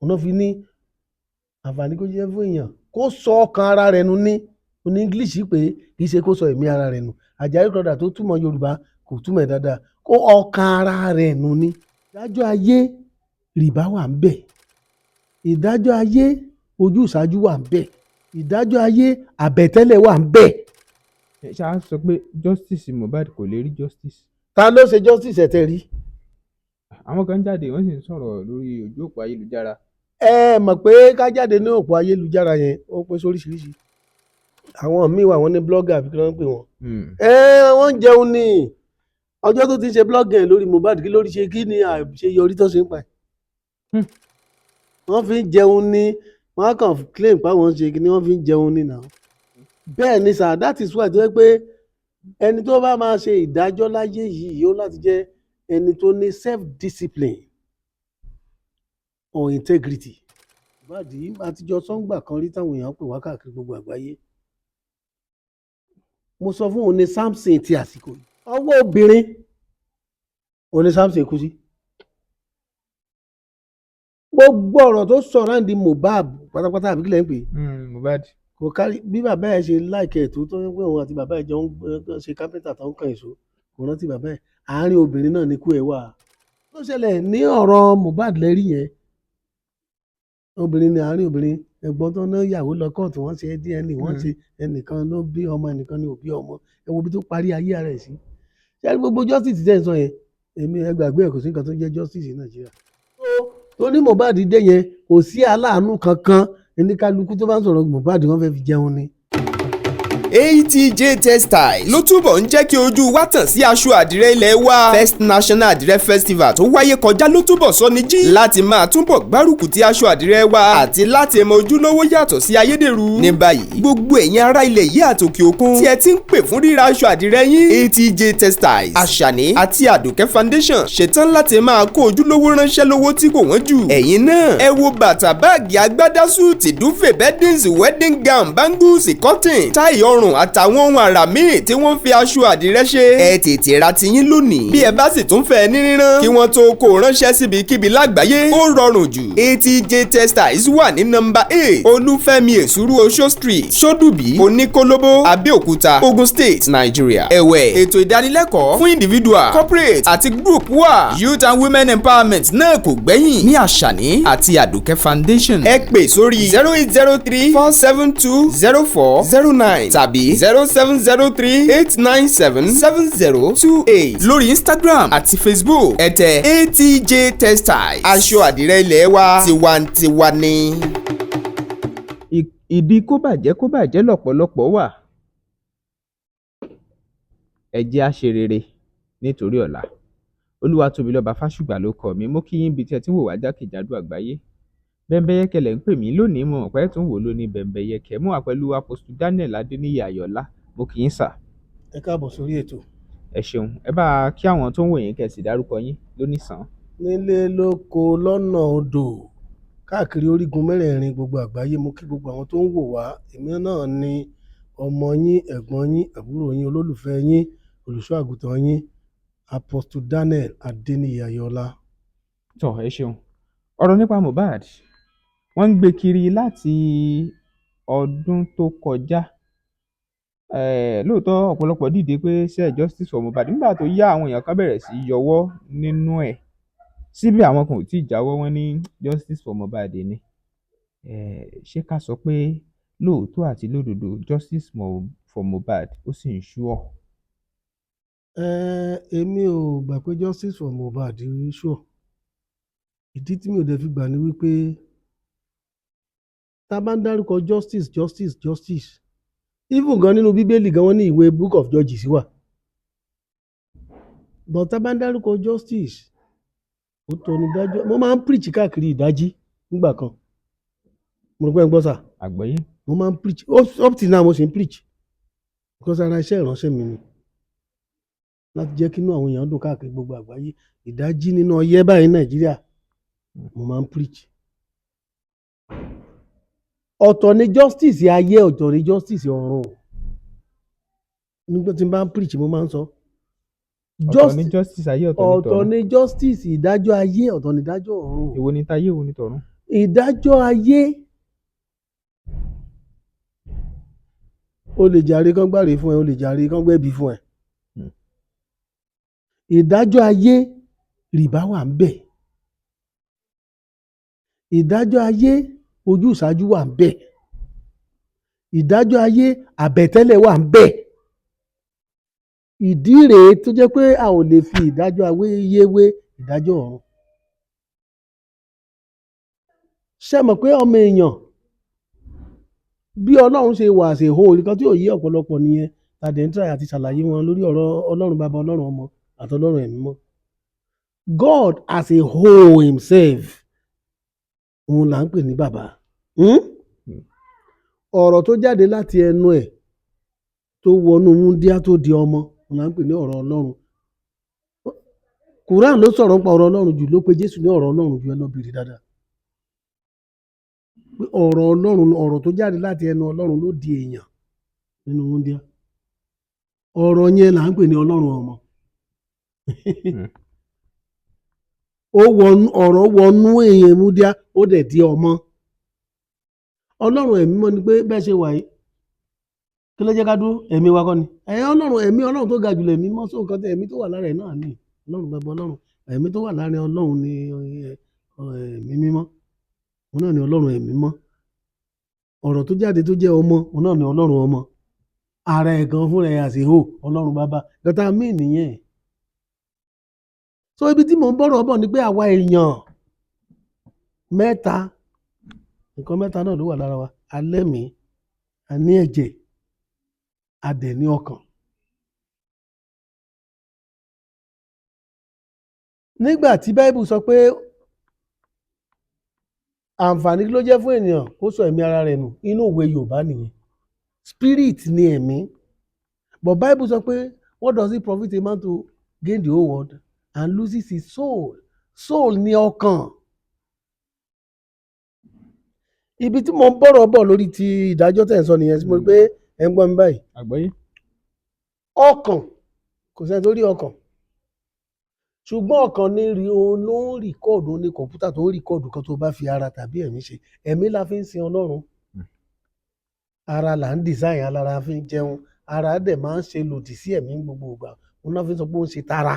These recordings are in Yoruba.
Òun náà fi ní àǹfààní kó jẹ́ fún èèyàn kó sọ ọkàn ara rẹ̀ nù ní English pé kì í ṣe kó sọ ẹ̀mí ara rẹ̀ nù. Àjàyí Crowther tó túmọ̀ Yorùbá kò túmọ̀ ẹ̀ dáadáa. Kó ọkàn ara rẹ̀ nù ní. Ìdájọ́ ayé, rìbá wà ń bẹ̀. Ìdájọ́ ayé, ojúsàájú wà ń bẹ̀. Ìdájọ́ ayé, àbẹ̀tẹ́lẹ̀ wà ń bẹ̀. Ẹ ṣáà sọ pé justice Mohbad kò lè rí justice. Ta ló ṣe justice ẹ̀ tẹ́ rí? Àwọn kan jáde, wọ́n sì ń sọ̀rọ̀ lórí ojú òpó ayélujára. Ẹ mọ̀ pé ká jáde ní òpó ayélujára yẹn, ó pín sóríṣiríṣi. Àwọn míì wà, wọ́n ní blogger àbí kí wọ́n ń pè wọ́n. Ẹ wọ́n ń jẹun ní ọjọ́ tó ti ń ṣe blogging lórí Mohbad. Kí lórí ṣe? Kí ni àṣeyọrí tó ṣe ń pa ẹ̀? Wọ́n fi ń jẹun ní, wọ́n á kàn claim pé àwọn ń ṣe kí ni, wọ́n fi ń jẹun ní náà. Bẹ́ẹ̀ ni sir, that is why tó yẹ pé ẹni tó bá máa ṣe ìdájọ́ láyé yìí yóò láti jẹ́ ẹni tó ní self discipline or integrity. Ìwádìí àtijọ́ sọ́ngbà kan rí táwọn èèyàn pè wá káàkiri gbogbo àgbáyé. Mo sọ fún òun ní Samson ti àsìkò yìí, ọwọ́ obìnrin òun ní Samson kú sí. Gbogbo ọ̀rọ̀ tó surround Mohbad pátápátá, àbí kílẹ̀ ń pè é? Mohbad. Kò kárí bí bàbá ẹ̀ ṣe láìkẹ́ ẹ̀ tó ń pé òun àti bàbá ẹ̀ jọ ń ṣe kápẹ́ńtà tó ń kàn èso, kò rántí bàbá ẹ̀. Àárín obìnrin náà ní kú ẹ̀ wà. Tó ṣẹlẹ̀ ní ọ̀rọ̀ Mohbad lẹ́rí yẹn, obìnrin ní àárín obìnrin. Ẹ̀gbọ́n tó ná ìyàwó lọ kóòtù, wọ́n ṣe DNA, wọ́n ṣe ẹnìkan ló bí ọmọ, ẹnìkan ní ò bí ọmọ. Ẹ wo ibi tó parí ayé ara ẹ̀ sí. Ṣé gbogbo justice tẹ́ ń sọ yẹn, èmi ẹ gbàgbé ẹ̀. Kò sí nǹkan tó ń jẹ́ justice ní Nàìjíríà tó ní Mohbad dé yẹn. Kò sí aláàánú kankan. Oníkálukú tó bá ń sọ̀rọ̀ Mohbad, wọ́n fẹ́ fi jẹun ni. ATJ Textiles ló túbọ̀ ń jẹ́ kí ojú wa tàn sí aṣọ àdìrẹ ilẹ̀ wa. First National Àdìrẹ Festival tó wáyé kọjá ló túbọ̀ sọ ní jí láti máa túbọ̀ gbárùkù ti aṣọ àdìrẹ wa àti láti mọ ojúlówó yàtọ̀ sí ayédèrú. Ní báyìí, gbogbo ẹ̀yin ará ilẹ̀ yìí àtòkè òkun tí ẹ ti ń pè fún ríra aṣọ àdìrẹ yín, ATJ Textiles, Àṣàní àti Àdùkẹ́ Foundation ṣetán láti máa kó ojúlówó ránṣẹ́ lówó tí kò wọ́n jù. Ẹ̀yin náà ẹ wo bàtà, báàgì, agbádá, suit, duvet, beddings, wedding gown, bangles, cotton, tie ọrùn àtàwọn ohun àrà míì tí wọ́n fi aṣọ àdìrẹ ṣe. Ẹ tètè ra tiyín lónìí. Bí ẹ bá sì tún fẹ́ ní rírán kí wọ́n tó kó ránṣẹ́ síbikíbi lágbàáyé, ó rọrùn jù. ATJ Textiles wà ní nọ́mbà 8, Olúfẹ́mi Èsúrú Oṣó Street, Ṣódùbí, Oníkólóbó, Abẹ́òkúta, Ogun State, Nigeria. Ẹ̀wẹ̀, ètò ìdánilẹ́kọ̀ọ́ fún individual, corporate àti group wà. Youth and women empowerment náà kò gbẹ́yìn ní Àṣàní àti Àdùkẹ́ Foundation. Ẹ pè sórí 08034720409 tàbí 07038977028. Lórí Instagram àti Facebook, ẹ tẹ ATJ Textiles. Aṣọ àdìrẹ ilé wa, tiwantiwa ni. Ìdí kó bàjẹ́, kó bàjẹ́ lọ́pọ̀lọpọ̀ wà. Ẹ jẹ́ á ṣe rere nítorí ọ̀la. Olúwatóbilọ́ba Fásùgbà ló kọ mi. Mo kí yín bí tí ẹ ti ń wò wá jákèjádò àgbáyé. Bẹ́ńbẹ́yẹ́kẹ́ lẹ̀ ń pè mí lónìí. Mo mọ̀ pé ẹ tún wò lónìí. Bẹ́ńbẹ́yẹ́kẹ́ mú wá pẹ̀lú Apostle Daniel Adéníyì Ayọ̀ọ́lá. Mo kí yín, sir. Ẹ káàbọ̀ sórí ètò. Ẹ ṣeun. Ẹ bá a kí àwọn tó ń wò yín, kẹ́ ẹ sì dárúkọ yín lónìsàn. Nílé lóko, lọ́nà odò, káàkiri orígun mẹ́rẹ̀ẹ̀rin gbogbo àgbáyé, mo kí gbogbo àwọn tó ń wò wá. Èmi náà ni ọmọ yín, ẹ̀gbọ́n yín, àbúrò yín, olólùfẹ́ yín, olùṣọ́ àgùntàn yín, Apostle Daniel Adéníyì Ayọ̀ọ́lá. Tọ́, ẹ ṣeun. Ọ̀rọ̀ nípa Mohbad, wọ́n ń gbé kiri láti ọdún tó kọjá. Lóòótọ́, ọ̀pọ̀lọpọ̀ dìde pé ṣé justice for Mohbad. Nígbà tó yá, àwọn èèyàn kan bẹ̀rẹ̀ sí í yọwọ́ nínú ẹ̀. Síbẹ̀, àwọn kan ò tí ì jáwọ́. Wọ́n ní justice for Mohbad ni. Ṣé ká sọ pé lóòótọ́ àti lódodo, justice for Mohbad ó sì ń ṣúọ̀? Èmi ò gbà pé justice for Mohbad sure. Ìdí tí mi ò dẹ̀ fi gbà ni wípé tá a bá ń dárúkọ justice, justice, justice, even gan nínú Bíbélì gan, wọ́n ní ìwé Book of Judges wà. But tá a bá ń dárúkọ justice, ó tọ́ ni dájọ́. Mo máa ń preach káàkiri ìdájí nígbà kan. Mo rò pé ẹ ń gbọ́, sir. Àgbọ́yé. Mo máa ń preach. Up till now, mo sì ń preach because ara iṣẹ́ ìránṣẹ́ mi ni láti jẹ́ kí inú àwọn èèyàn dùn káàkiri gbogbo àgbáyé. Ìdájí nínú ọyẹ́ báyìí ní Nàìjíríà, mo máa ń preach. Ọ̀tọ̀ ni justice ayé, ọ̀tọ̀ ni justice ọ̀run. Nígbà tí n bá ń preach, mo máa ń sọ. Ọ̀tọ̀ ní justice ayé, ọ̀tọ̀ ní Ọ̀tọ̀ tọ̀run. Ni justice, ìdájọ́ ayé, ọ̀tọ̀ ni ìdájọ́ ọ̀run. Èwo ni tayé, èwo ni tọ̀run? Ìdájọ́ ayé, o lè jàre kán gbàre fún ẹ, o lè jàre kán gbẹ̀bí fún ẹ. Ìdájọ́ ayé, rìbá wà ń bẹ̀. Ìdájọ́ ayé, ojúsàájú wà ń bẹ̀. Ìdájọ́ ayé, àbẹ̀tẹ́lẹ̀ wà ń bẹ̀. Ìdí rèé tó jẹ́ pé a ò lè fi ìdájọ́ ayé wé ìdájọ́ ọ̀run. Ṣé mọ̀ pé ọmọ èèyàn, bí Ọlọ́run ṣe wà as a whole, nǹkan tí ò yé ọ̀pọ̀lọpọ̀ nìyẹn, tàdé ń try àti ṣàlàyé wọn lórí ọ̀rọ̀ Ọlọ́run Baba, Ọlọ́run Ọmọ àti Ọlọ́run Ẹ̀mí Mímọ́. God as a whole himself, òun là ń pè ní bàbá. Hmm? Ọ̀rọ̀ tó jáde láti ẹnu ẹ̀ tó wọnú wúndíá tó di ọmọ, òun là ń pè ní ọ̀rọ̀ Ọlọ́run. Quran ló sọ̀rọ̀ nípa ọ̀rọ̀ Ọlọ́run jù, ló pe Jésù ní ọ̀rọ̀ Ọlọ́run jù. Ẹ lọ bèrè dáadáa. Pé ọ̀rọ̀ Ọlọ́run, ọ̀rọ̀ tó jáde láti ẹnu Ọlọ́run ló di èèyàn nínú wúndíá. Ọ̀rọ̀ yẹn là ń pè ní Ọlọ́run ọmọ. Ó wọnú, ọ̀rọ̀ wọnú èèyàn wúndíá, ó dẹ̀ di ọmọ. Ọlọ́run Ẹ̀mí Mímọ́ ni pé bẹ́ẹ̀ ṣe wà yìí, kí ló jẹ́ ká dúró? Ẹ̀mí wa kọ́ ni. Ẹ̀yìn Ọlọ́run, ẹ̀mí Ọlọ́run tó ga jùlọ, ẹ̀mí mọ́ sóhun kan tẹ ẹ̀mí tó wà lára ẹ̀ náà ni Ọlọ́run Bàbá. Ọlọ́run ẹ̀mí tó wà lára Ọlọ́run ni Ẹ̀mí Mímọ́. Òun náà ni Ọlọ́run Ẹ̀mí Mímọ́. Ọ̀rọ̀ tó jáde tó jẹ́ ọmọ, òun náà ni Ọlọ́run ọmọ. Ara ẹ̀ gan fúnra ẹ̀ àṣehò Ọlọ́run Bàbá gọ́tà mí nìyẹn. So ibi tí mò ń bọ̀rọ̀ bọ̀ ni pé àwa èèyàn mẹ́ta, nǹkan mẹ́ta náà ló wà lára wa: a lẹ́mìí, a ní ẹ̀jẹ̀, a dẹ̀ ní ọkàn. Nígbà tí Báíbù sọ pé àǹfààní kí ló jẹ́ fún ènìyàn kó sọ ẹ̀mí ara rẹ̀ nù, inú ìwé Yorùbá nìyẹn. Spirit ni ẹ̀mí. But Bible sọ pé what does it profit a man to gain the whole world and loses his soul? Soul ni ọkàn. Ibi tí mo ń bọ̀rọ̀ bọ̀ lórí ti ìdájọ́ tẹ̀ ń sọ nìyẹn, tí mo rí pé ẹ̀ ń gbọ́ mi báyìí. Àgbọ́yé. Ọkàn, kò sẹ́ni tó rí ọkàn, ṣùgbọ́n ọkàn ní rí, òun ló ń record, òun ní kọ̀ǹpútà tó ń record kan tó bá fi ara tàbí ẹ̀mí ṣe. Ẹ̀mí la fi ń sin Ọlọ́run. Ara là ń design, alára fi ń jẹun. Ara dẹ̀ máa ń ṣe lòdì sí ẹ̀mí ní gbogbo ìgbà. Òun náà fi ń sọ pé ó ń ṣe tara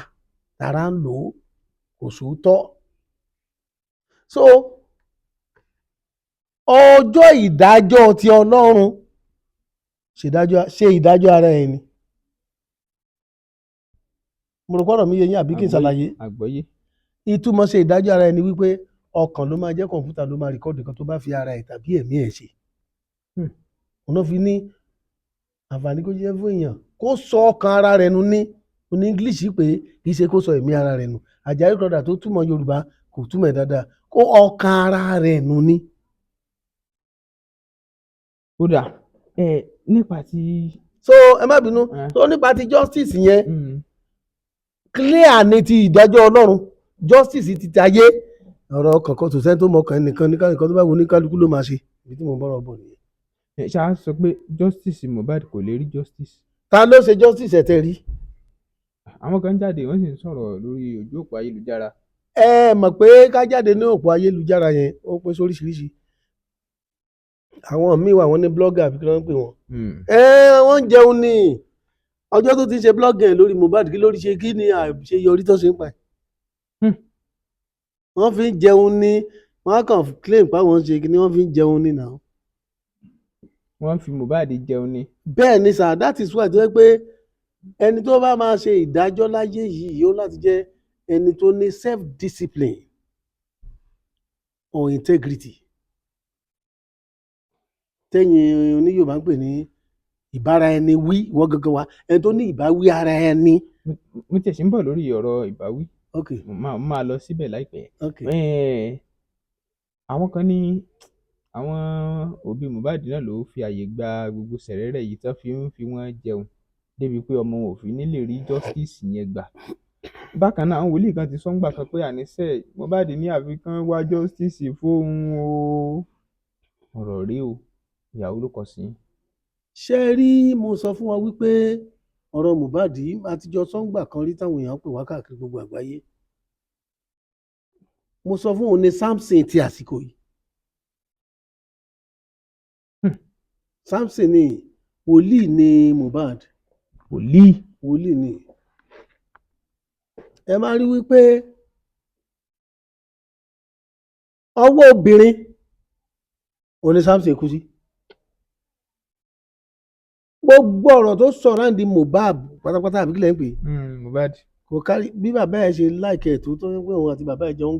tara, ń lò ó, kò sóòótọ́. So ọjọ́ ìdájọ́ ti Ọlọ́run ṣèdájọ́, ṣe ìdájọ́ ara ẹni. Mo rò pọ́nrọ̀ mi yé yín, àbí kí n ṣàlàyé? Àgbọ́yé. Ìtumọ̀ ṣe ìdájọ́ ara ẹni wípé ọkàn ló máa jẹ́ kọ̀ǹpútà ló máa record kan tó bá fi ara ẹ̀ tàbí ẹ̀mí ẹ̀ ṣe. Òun náà fi ní àǹfààní kó jẹ́ fún èèyàn kó sọ ọkàn ara rẹ̀ nù ní ní English pé kì í ṣe kó sọ ẹ̀mí ara rẹ̀ nù. Àjàyí Crowther tó túmọ̀ Yorùbá kò túmọ̀ ẹ̀ dáadáa. Kó ọkàn ara rẹ̀ nù ní. Kódà ẹ nípa ti So ẹ má bínú. Tó nípa ti justice yẹn, clear ni ti ìdájọ́ Ọlọ́run. Justice ti tayé, ọ̀rọ̀ kankan tó sẹ́ni tó mọ ọkàn ẹnìkan ní kálukú tó bá wù ní kálukú ló máa ṣe. Ibi tí mo ń bọ̀rọ̀ bọ̀ nìyẹn. Ẹ ṣáà sọ pé justice Mohbad kò lè rí justice. Ta ló ṣe justice ẹ̀ tẹ́ rí? Àwọn kan jáde, wọ́n sì ń sọ̀rọ̀ lórí ojú òpó ayélujára. Ẹ mọ̀ pé ká jáde ní òpó ayélujára yẹn, ó pín sóríṣiríṣi. Àwọn míì wà, wọ́n ní blogger, àbí kí ló ń pè wọ́n. Ẹ wọ́n ń jẹun ní ọjọ́ tó ti ń ṣe blogging lórí Mohbad. Kí lórí ṣe, kí ni àṣeyọrí tó ṣe ń pa ẹ̀? Wọ́n fi ń jẹun ní, wọ́n á kàn claim pé àwọn ń ṣe kí ni, wọ́n fi ń jẹun ní náà. Wọ́n fi Mohbad jẹun ni. Bẹ́ẹ̀ ni sir. That is why tó jẹ́ pé ẹni tó bá máa ṣe ìdájọ́ láyé yìí yóò láti jẹ́ ẹni tó ní self discipline or integrity, tẹ́yìn oní Yorùbá ń pè ní ìbára ẹni wí. Ìwọ gangan wa, ẹni tó ní ìbáwí ara ẹni. Mo tiẹ̀ ṣì ń bọ̀ lórí ọ̀rọ̀ ìbáwí. Mo máa lọ síbẹ̀ láìpẹ́. Àwọn kan ní àwọn òbí Mohbad náà ló fi àyè gba gbogbo sẹ̀rẹ̀rẹ̀ yìí tán fi ń fi wọ́n jẹun débi pé ọmọ wọn ò fi ní lè rí justice yẹn gbà. Bákan náà, àwọn wòlíì kan ti sọ ńgbà kan pé àníṣe Mohbad ní àfi kán wá justice fóun o. Ọ̀rọ̀ rèé o, ìyàwó ló kọ sí. Ṣé ẹ rí, mo sọ fún wa wípé ọ̀rọ̀ Mohbad yìí, àtijọ́ sọ́ngbà kan rí táwọn èèyàn pè wá káàkiri gbogbo àgbáyé. Mo sọ fún òun ní Samson ti àsìkò yìí. Samson ni wòlíì ni Mohbad. Wòlíì. Wòlíì ni. Ẹ máa rí wípé ọwọ́ obìnrin òun ni Samson kú sí. Gbogbo ọ̀rọ̀ tó sọ̀rọ̀ ní Mohbad pátápátá, àbí kílẹ̀ ń pè é? Mohbad. Kò kárí bí bàbá ẹ̀ ṣe láìkẹ́ ẹ̀ tó pé òun àti bàbá ẹ̀ jọ ń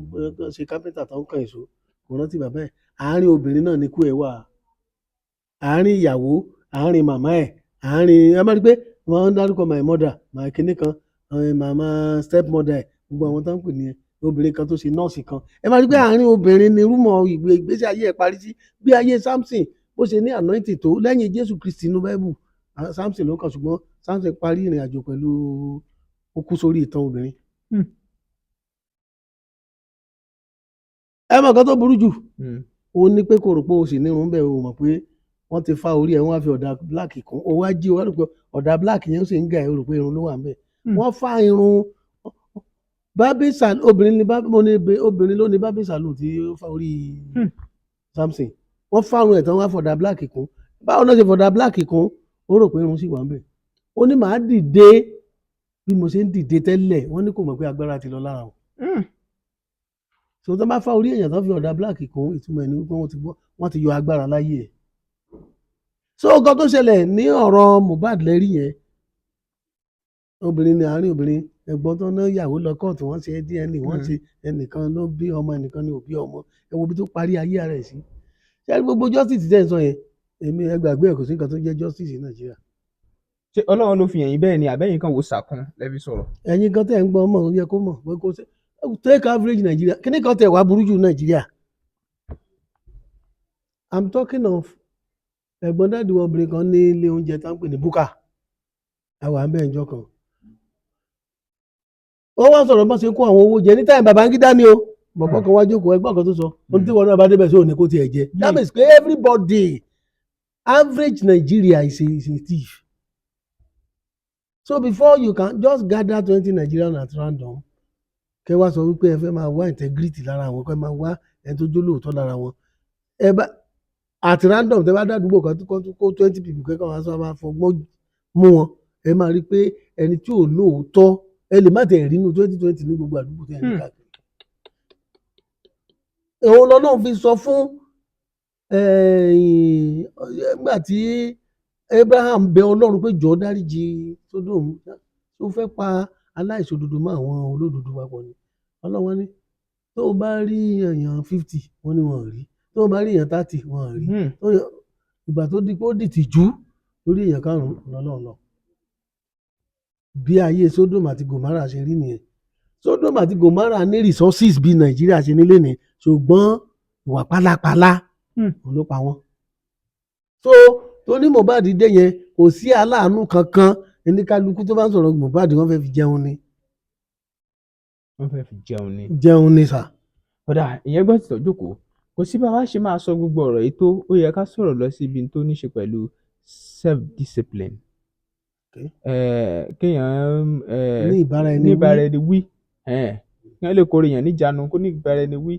ṣe kápẹ́ńtà tó ń kàn èso, kò rántí bàbá ẹ̀. Àárín obìnrin náà ni kú ẹ̀ wà, àárín ìyàwó, àárín màmá ẹ̀, àárín ẹ má rí pé wọ́n ń dárúkọ my mother, my kinní kan, màmá step mother ẹ̀, gbogbo àwọn tó ń pè ní obìnrin kan tó ṣe nọ́ọ̀sì kan. Ẹ má rí pé àárín obìnrin ni rumour ìgbésí ayé ẹ̀ parí sí. Bí ayé Samson bó ṣe ní anointing tó lẹ́yìn Jésù Kristi inú Báíbù, Samson ló kàn, ṣùgbọ́n Samson parí ìrìn àjò pẹ̀lú ó kú sórí ìtàn obìnrin. Ẹ mọ̀ nǹkan tó burú jù, ó ní pé kò rò pé o sì nírun bẹ́ẹ̀, o mọ̀ pé wọ́n ti fa orí ẹ̀, wọ́n á fi ọ̀dà black kún, o wá jí, o wá rò pé ọ̀dà black yẹn ó sì ń gà ẹ́, o rò pé irun ló wà ńbẹ̀. Wọ́n fa irun barbing salon obìnrin ní mo ní obìnrin ló ní barbing salon tí ó fa orí Samson. Wọ́n fa irun ẹ̀ tán, wọ́n á fọ̀dà black kún. Báwo náà ṣe fọ̀dà black kún, ó rò pé irun sì wà ńbẹ̀. Ó ní màá dìde bí mo ṣe ń dìde tẹ́lẹ̀. Wọ́n ní kò mọ̀ pé agbára ti lọ lára wọn. So tó bá fa orí èèyàn tán fi ọ̀dà black kún, ìtumọ̀ ẹ̀ ni wípé wọ́n ti gbọ́, wọ́n ti yọ agbára láyé ẹ̀. So nǹkan tó ṣẹlẹ̀ ní ọ̀rọ̀ Mohbad lẹ́rí yẹn, obìnrin ni, àárín obìnrin. Ẹ̀gbọ́n tó ná ìyàwó lọ kóòtù, wọ́n ṣe DNA, wọ́n ṣe ẹnìkan ló bí ọmọ, ẹnìkan ni ò bí ọmọ. Ẹ wo ibi tó parí ayé ara ẹ̀ sí. Ṣé gbogbo justice tẹ́ ẹ̀ ń sọ yẹn, èmi ẹ gbàgbé ẹ̀, kò sí nǹkan tó jẹ́ justice ní Nàìjíríà. Ṣé Ọlọ́run ló fi hàn yín bẹ́ẹ̀ ni, àbẹ́yìn kan wò sàkún lẹ́fi sọ̀rọ̀? Ẹ̀yin kan tẹ́ ń gbọ́ mọ̀, ó yẹ kó mọ̀ pé kó ṣe take average Nàìjíríà. Kíní kan tẹ̀ wá burú jù Nàìjíríà, I'm talking of ẹ̀gbọ́n daddy wọn, obìnrin kan ní ilé oúnjẹ tá ń pè ní búkà, àwa ń bẹ̀ ǹjọ́ kan. Wọ́n wá sọ̀rọ̀ bọ́n ṣe kó àwọn owó jẹ ní time Babangida ni o. Bọ̀bọ̀ kan wá jókòó, ẹgbọ́n kan tó sọ, ohun tí wọn náà bá débẹ̀ sí òní kó tiẹ̀ jẹ. That means pé everybody, average Nigeria is a thief. So before you can just gather 20 Nigerians at random, kẹ́ wá sọ wípé ẹ fẹ́ máa wá integrity lára wọn, kẹ́ máa wá ẹni tó jólóòótọ́ lára wọn, ẹ bá at random, tẹ́ bá dádúgbò kan tó kó 20 people, kẹ́kọ̀ọ́ wá sọ máa fọgbọ́n mú wọn, ẹ máa rí i pé ẹni tí ò lóòótọ́, ẹ lè má tẹ̀ rí inú 20 20 ní gbogbo àdúgbò tẹ̀ ní káàkiri. Òun lọ́lọ́run fi sọ fún nígbà tí Abraham bẹ Ọlọ́run pé jọ̀ọ́ dáríjì Sódómù, tó fẹ́ pa aláìṣòdodo mọ́ àwọn olódodo papọ̀ ni. Ọlọ́run wá ní tó o bá rí èèyàn 50, wọ́n ní wọn ò rí. Tó o bá rí èèyàn 30, wọn ò rí. Ìgbà tó di pé ó dìtìjú lórí èèyàn karùn-ún lọ́lọ́run lọ. Bí ayé Sódómù àti Gòmárà ṣe rí nìyẹn. Sódómù àti Gòmárà ní resources bí Nàìjíríà ṣe nílé ní, ṣùgbọ́n ìwà pálapàla òun ló pa wọ́n. So tó ní Mohbad dé yẹn, kò sí aláàánú kankan. Ẹni kálukú tó bá ń sọ̀rọ̀ Mohbad, wọ́n fẹ́ fi jẹun ni. Wọ́n fẹ́ fi jẹun ni. Jẹun ni sà. Kódà ìyẹn gbọ́ tìtọ́ jókòó, kò sí bá wa ṣe máa sọ gbogbo ọ̀rọ̀ yìí tó, ó yẹ ká sọ̀rọ̀ lọ sí ibi tó ní ṣe pẹ̀lú self discipline. Kéèyàn ní ìbára ẹni ní wí. Ìbára ẹni wí, kéèyàn lè kórè èèyàn níjàánu, kó ní ìbára ẹni wí,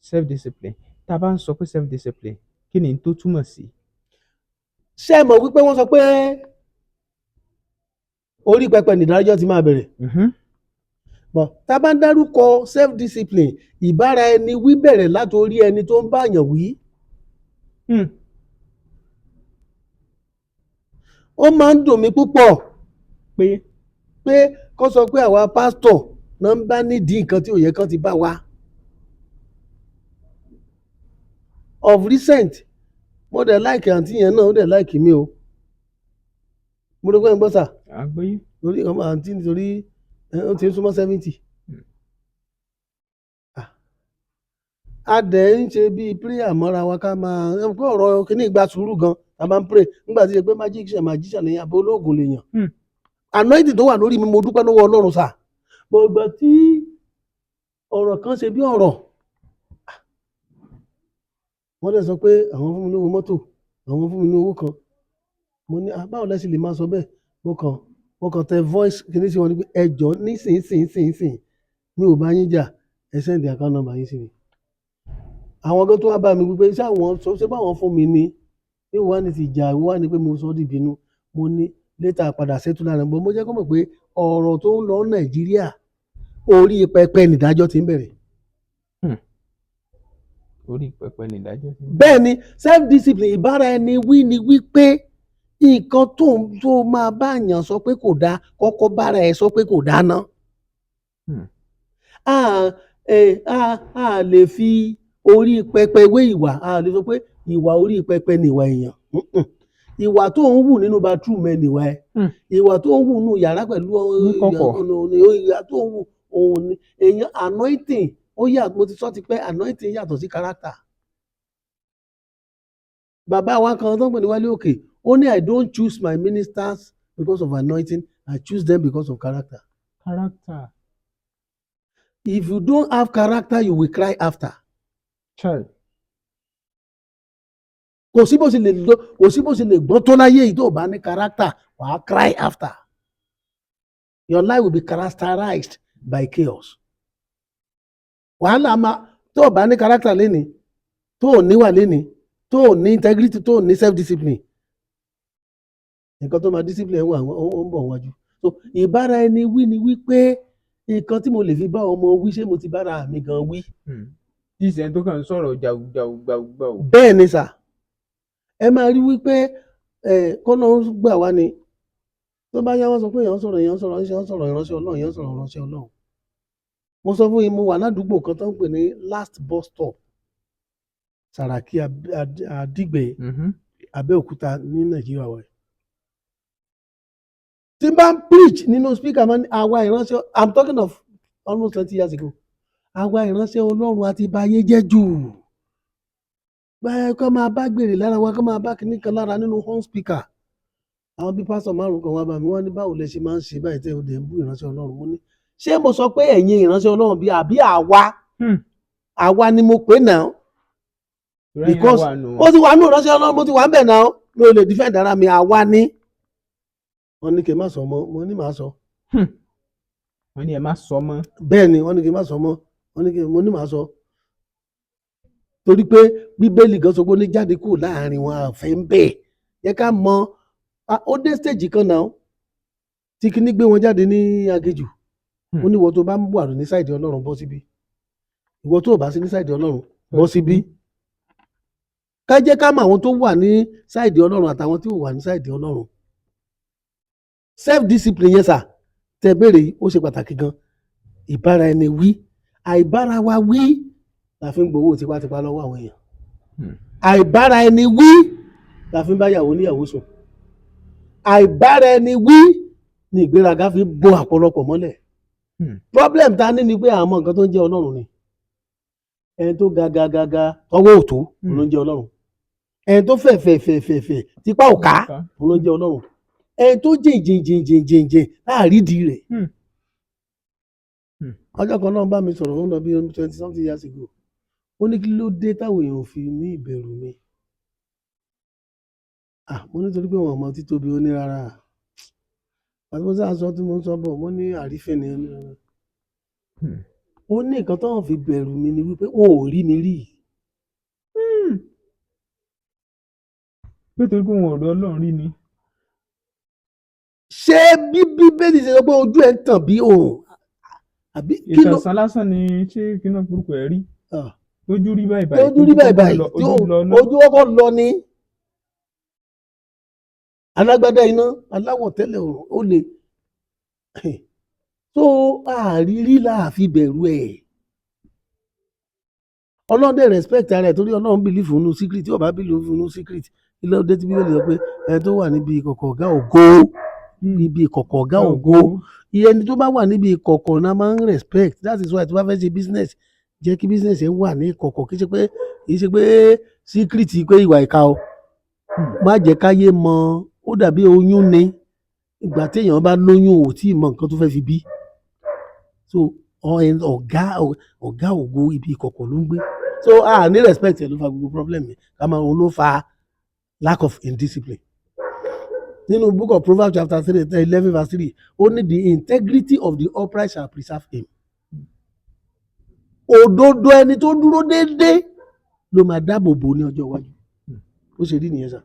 self discipline. Tá a bá ń sọ pé self discipline, kí ni n tó túmọ̀ sí? Ṣé ẹ mọ̀ wípé wọ́n sọ pé orí pẹpẹ nìdájọ́ ti máa bẹ̀rẹ̀? Bọ̀ tá a bá ń dárúkọ self discipline, ìbára ẹni wí bẹ̀rẹ̀ láti orí ẹni tó ń báyàn wí. Ó máa ń dùn mí púpọ̀ pé pé kó sọ pé àwa pásítọ̀ náà ń bá nídìí nǹkan tí ò yẹ kán ti bá wa. Of recent, mo dẹ̀ like àǹtí yẹn náà, ó dẹ̀ like mi o. Mo rò pé ń gbọ́ sà. Àgbọ́yé. Torí ọmọ àǹtí, nítorí ó ti ń súnmọ́ 70. A dẹ̀ ń ṣe bíi prayer mọ́ra wa, ká máa ẹ mọ̀ pé ọ̀rọ̀ kìíní gba sùúrù gan. A máa ń pray nígbà tí ṣe pé magician lèyàn àbí olóògùn lèyàn. Anointing tó wà lórí mi, mo dúpẹ́ lọ́wọ́ Ọlọ́run sà. But ìgbà tí ọ̀rọ̀ kan ṣe bí ọ̀rọ̀, wọ́n dẹ̀ sọ pé àwọn fún mi lówó mọ́tò, àwọn fún mi ní owó kan. Mo ní, "Ah, báwo lẹ ṣe lè máa sọ bẹ́ẹ̀?" Mo kàn tẹ voice kìíní sí wọn ní pé ẹ jọ̀ọ́, nísinsìnyí mi ò bá yín jà, ẹ send account number yín sí mi. Àwọn gan tó wá bá mi wípé ṣé àwọn sọ ṣé báwọn fún mi ní Yóò wá ní ti ìjà, wá ní pé mo sọ ọ́ dìbínú. Mo ní later padà settle láàrin, but mo jẹ́ kó mọ̀ pé ọ̀rọ̀ tó ń lọ Nàìjíríà, orí pẹpẹ nìdájọ́ ti ń bẹ̀rẹ̀. Orí pẹpẹ nìdájọ́ ti ń bẹ̀rẹ̀. Bẹ́ẹ̀ ni, self discipline, ìbára ẹni wí ni wípé nǹkan tó máa bá yàn sọ pé kò dáa, kọ́kọ́ bára ẹ sọ pé kò dáa ná. A lè fi orí pẹpẹ wé ìwà. A lè sọ pé ìwà orí pẹpẹ ni ìwà èèyàn. Ìwà tó ń wù nínú bathroom ẹ nìwà ẹ. Ìwà tó ń wù nínú yàrá pẹ̀lú Ní kọ̀kọ̀. ìwà tó ń wù òun ni èèyàn. Anointing ó yà, mo ti sọ ti pẹ́, anointing yàtọ̀ sí character. Bàbá wa kan tó ń pè ní Wálé Òkè, ó ní, "I don't choose my ministers because of anointing, I choose them because of character." Character. If you don't have character, you will cry after. Child. Kò sí bó ṣe lè lọ, kò sí bó ṣe lè gbọ́n tó láyé yìí, tó o bá ní character, wàá cry after. Your life will be characterized by chaos. Wàhálà máa, tó o bá ní character lénìí, tó o níwà lénìí, tó o ní integrity, tó o ní self discipline, nǹkan tó máa discipline wà, ó ń bọ̀ wájú. So ìbára ẹni wí ni wípé nǹkan tí mo lè fi bá ọmọ wí, ṣé mo ti bára mi gan wí? Tí ìṣẹ́ni tó kàn ń sọ̀rọ̀ jàù jàù gbàù gbàù. Bẹ́ẹ̀ ni sà. Ẹ máa rí wípé ẹ kọ́nà ń gbà wá ni, tó bá yá, wọ́n sọ pé èèyàn sọ̀rọ̀, èèyàn sọ̀rọ̀, èèyàn sọ̀rọ̀ ìránṣẹ́ Ọlọ́run, èèyàn sọ̀rọ̀ ìránṣẹ́ Ọlọ́run. Mo sọ fún yín, mo wà ládùúgbò kan tó ń pè ní Last Bus Stop, Sàràkí Àdìgbẹ́, Abẹ́òkúta ní Nàìjíríà wa yìí. Tí n bá ń preach nínú speaker, máa ní àwa ìránṣẹ́, I'm talking of almost 20 years ago, àwa ìránṣẹ́ Ọlọ́run àti bayé jẹ́ jù báyẹn, kọ́ máa bá gbèrè lára wa, kọ́ máa bá kinní kan lára nínú home speaker. Àwọn bí pásítọ̀ márùn kan wá bá mi, wọ́n ní, "Báwo lẹ ṣe máa ń ṣe báyìí tẹ́ ò dẹ̀ ń bú ìránṣẹ́ Ọlọ́run?" Mo ní, ṣé mo sọ pé ẹ̀yin ìránṣẹ́ Ọlọ́run bí àbí àwa? Àwa ni mo pè náà, because ó ti wà nù ìránṣẹ́ Ọlọ́run, mo ti wà ń bẹ̀ náà, mi ò lè defend ara mi. Àwa ni. Wọ́n ní kí n má sọ mọ́. Mo ní màá sọ. Wọ́n ní ẹ má sọ mọ́. Bẹ́ẹ̀ ni, wọ́n ní kí n má sọ mọ́. Wọ́n ní kí mo ní màá sọ, torí pé Bíbélì gan sọ pé ó ní jáde kúrò láàrin wọn, àfẹ́ ń bẹ̀ yẹ ká mọ. Ó dé stage kan náà tí kíní gbé wọn jáde ní aginjù. Ó ní ìwọ tó bá ń wà ní side Ọlọ́run, bọ́ síbí. Ìwọ tó bá sí ní side Ọlọ́run, bọ́ síbí. Ká jẹ́ ká mọ àwọn tó wà ní side Ọlọ́run àtàwọn tí ò wà ní side Ọlọ́run. Self discipline yẹn sà tẹ béèrè yìí, ó ṣe pàtàkì gan. Ìbára ẹni wí, àìbára wa wí la fi ń gbowó tipátipá lọ́wọ́ àwọn èèyàn. Àìbára ẹni wí la fi ń bá yàwó níyàwó sùn. Àìbára ẹni wí ni ìgbéraga fi bo àpọ̀lọpọ̀ mọ́lẹ̀. Problem ta ní ni pé àmọ́ nǹkan tó ń jẹ́ Ọlọ́run ni ẹni tó ga ga ga ga, tọwọ́ ò tó, òun ló ń jẹ́ Ọlọ́run. Ẹni tó fẹ̀ fẹ̀ fẹ̀ fẹ̀ fẹ̀, tipa ò ká, òun ló ń jẹ́ Ọlọ́run. Ẹni tó jìn jìn jìn jìn jìn jìn láàrídìí rẹ̀. Ọjọ́ kan náà bá mi sọ̀rọ̀, ó ń lọ bí 20 something years ago. Ó ní, "Kí ló dé táwọn èèyàn ò fi ní ìbẹ̀rù mi?" Ah, mo nítorí pé wọn ò mọ títóbi. Ó ní rárá. Àti mo sáà sọ tí mo ń sọ bọ̀, mo ní àrífín ni. Ó ní rárá. Ó ní nǹkan táwọn fi bẹ̀rù mi ni wípé wọn ò rí mi rí. Nítorí pé wọn ò rí Ọlọ́run rí ni. Ṣé bí Bíbélì ṣe sọ pé ojú ẹ̀ ń tàn bí òòrùn, àbí kí ló Ìtànsán lásán ni. Ṣé kí náà burúkú ẹ rí? Ah. Tójú rí báyìí báyìí. Tójú rí báyìí báyìí tí ojú lọ náà. Ojú ọkọ̀ lọ ni alágbádá iná aláwọ̀ tẹ́lẹ̀ òòrùn ó le tó àrírí láàfi bẹ̀rù ẹ̀. Ọlọ́run dẹ̀ respect ara ẹ̀, torí Ọlọ́run believe nínú secret. Tí ó bá believe nínú secret, ilé ọdẹ tí Bíbélì sọ pé ẹni tó wà níbi ìkọ̀kọ̀ ọ̀gá ògo, ibi ìkọ̀kọ̀ ọ̀gá ògo, iye ẹni tó bá wà níbi ìkọ̀kọ̀ náà máa ń respect. That is why tó bá fẹ́ ṣe business, jẹ́ kí business ẹ wà ní ìkọ̀kọ̀. Kì í ṣe pé secret pé ìwà ìka o. Má jẹ́ káyé mọ. Ó dàbí oyún ni. Ìgbà téèyàn bá lóyún, ò tí ì mọ nǹkan tó fẹ́ fi bí. So ọ̀gá ògo, ibi ìkọ̀kọ̀ ló ń gbé. So a ní respect ẹ̀ ló fa gbogbo problem yẹn. Ká máa òun ló fa lack of indiscipline. Nínú Book of Proverbs chapter 3, 11 verse 3, ó ní, "The integrity of the upright shall preserve him." Òdodo ẹni tó dúró déédéé ló máa dáàbò bò ní ọjọ́ iwájú. Ó ṣe rí nìyẹn sà.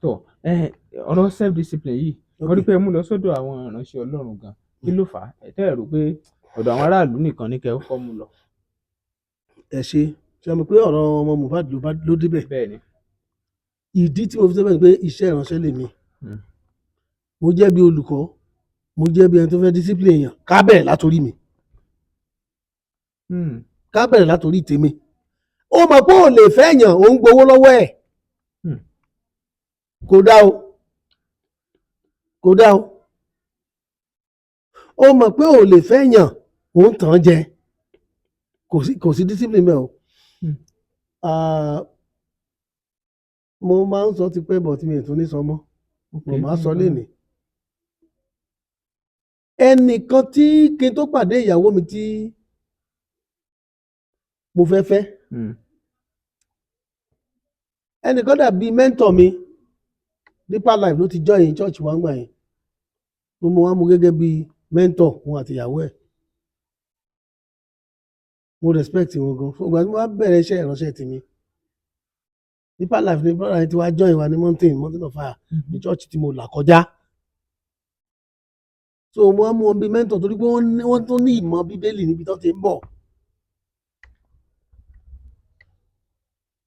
Tó ẹ, ọ̀rọ̀ self discipline yìí, wọ́n rí pé ẹ mú lọ sọ́dọ̀ àwọn ìránṣẹ́ Ọlọ́run gan. Kí ló fà á? Ẹ tẹ́ ẹ rò pé ọ̀dọ̀ àwọn aráàlú nìkan ní kẹ́ ẹ kọ́ mú lọ? Ẹ ṣe ṣe mọ̀ pé ọ̀rọ̀ ọmọ Mohbad ló bá ló débẹ̀. Bẹ́ẹ̀ ni. Ìdí tí mo fi sọ bẹ́ẹ̀ ni pé iṣẹ́ ìránṣẹ́ lèmi. Mo jẹ́ bí olùkọ́, mo jẹ́ bí ẹni tó fẹ́ discipline èèyàn. Ká bẹ̀rẹ̀ látòrí mi. Ká bẹ̀rẹ̀ látòrí tèmi. Ó mọ̀ pé ò lè fẹ́ yàn, ò ń gbowó lọ́wọ́ ẹ̀. Kò dá o, kò dá o. Ó mọ̀ pé ò lè fẹ́ yàn, ò ń tàn án jẹ. Kò sí discipline mẹ́ o. Ah, mo máa ń sọ tipẹ́ bọ̀ tí mi ò tún ní sọ mọ́. Mo máa sọ lénìí, ẹnìkan tí kí n tó pàdé ìyàwó mi tí mo fẹ́ fẹ́, ẹnìkan dàbí mentor mi. Deeper Life ló ti join church wa ńgbà yẹn. Mo mọ wá mú gẹ́gẹ́ bí mentor, òun àti ìyàwó ẹ̀. Mo respect wọn gan. Fún ìgbà tí mo wá bẹ̀rẹ̀ iṣẹ́ ìránṣẹ́ tèmi, Deeper Life ni brother yẹn ti wá join wa ní Mountain of Fire, ní church tí mo là kọjá. So mo wá mú wọn bí mentor torí pé wọ́n tún ní ìmọ̀ Bíbélì níbi tó ti ń bọ̀.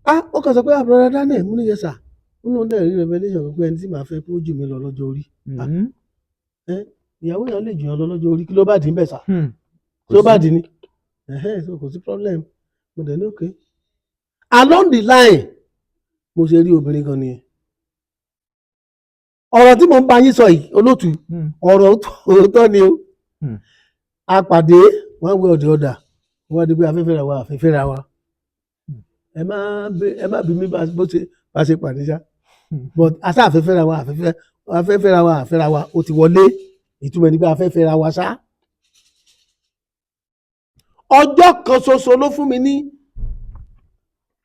Ah, ó kàn sọ pé, "Ah, Brother Daniel." Mo ní, "Yes sir." Ó lóun dẹ̀ rí revelation pé ẹni tí màá fẹ́ pé ó jù mí lọ lọ́jọ́ orí. Ìyàwó yẹn lè jù yàn lọ lọ́jọ́ orí, kí ló bá dín bẹ́ẹ̀ sà? Kí ló bá dín ní? Ẹ̀hẹ́n, so kò sí problem. Mo dẹ̀ ní okay. Along the line, mo ṣe rí obìnrin kan nìyẹn. Ọ̀rọ̀ tí mo ń bá yín sọ yìí, olóòtú, ọ̀rọ̀ òótọ́ ni o. A pàdé one way or the other, wọ́n di pé afẹ́fẹ́ ra wa, afẹ́fẹ́ ra wa. Ẹ má bí mi bó ṣe bá ṣe pàdé ṣá, but asa afẹ́fẹ́ ra wa, afẹ́fẹ́ ra wa, afẹ́ ra wa, ó ti wọlé. Ìtumọ̀ ní pé afẹ́fẹ́ ra wa ṣá. Ọjọ́ kan ṣoṣo ló fún mi ní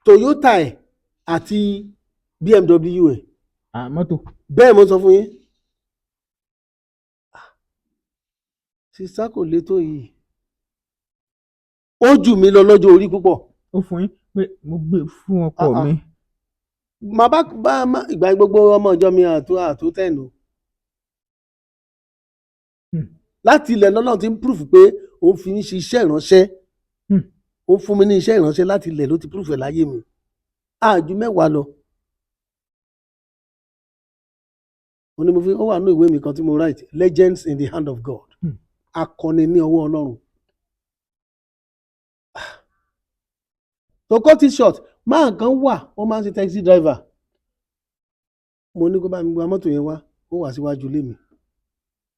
Toyota ẹ̀ àti BMW ẹ̀. Ah, mọ́tò. Bẹ́ẹ̀ mo sọ fún yín. Sísá kò lè tó yìí, ó jù mí lọ lọ́jọ́ orí púpọ̀. Ó fún yín pé mo gbé fún ọkọ Ah, ah. mi. Màá bá ìgbà gbogbo ọmọ ìjọ mi àtó 10 o. Láti ilẹ̀ lọ́nà tí ń proof pé òun fi ń ṣe iṣẹ́ ìránṣẹ́. Ó fún mi ní iṣẹ́ ìránṣẹ́ láti ilẹ̀ ló ti proof ẹ̀ láyé mi. Àjù 10 lọ. Ó ní mo fi, ó wà nínú ìwé mi kan tí mo write, Legends in the Hand of God. Akọni ní ọwọ́ Ọlọ́run. To cut it short, máa kan wà, wọ́n máa ń ṣe taxi driver. Mo ní kó bá mi gba mọ́tò yẹn wá, ó wà síwájú ilé mi.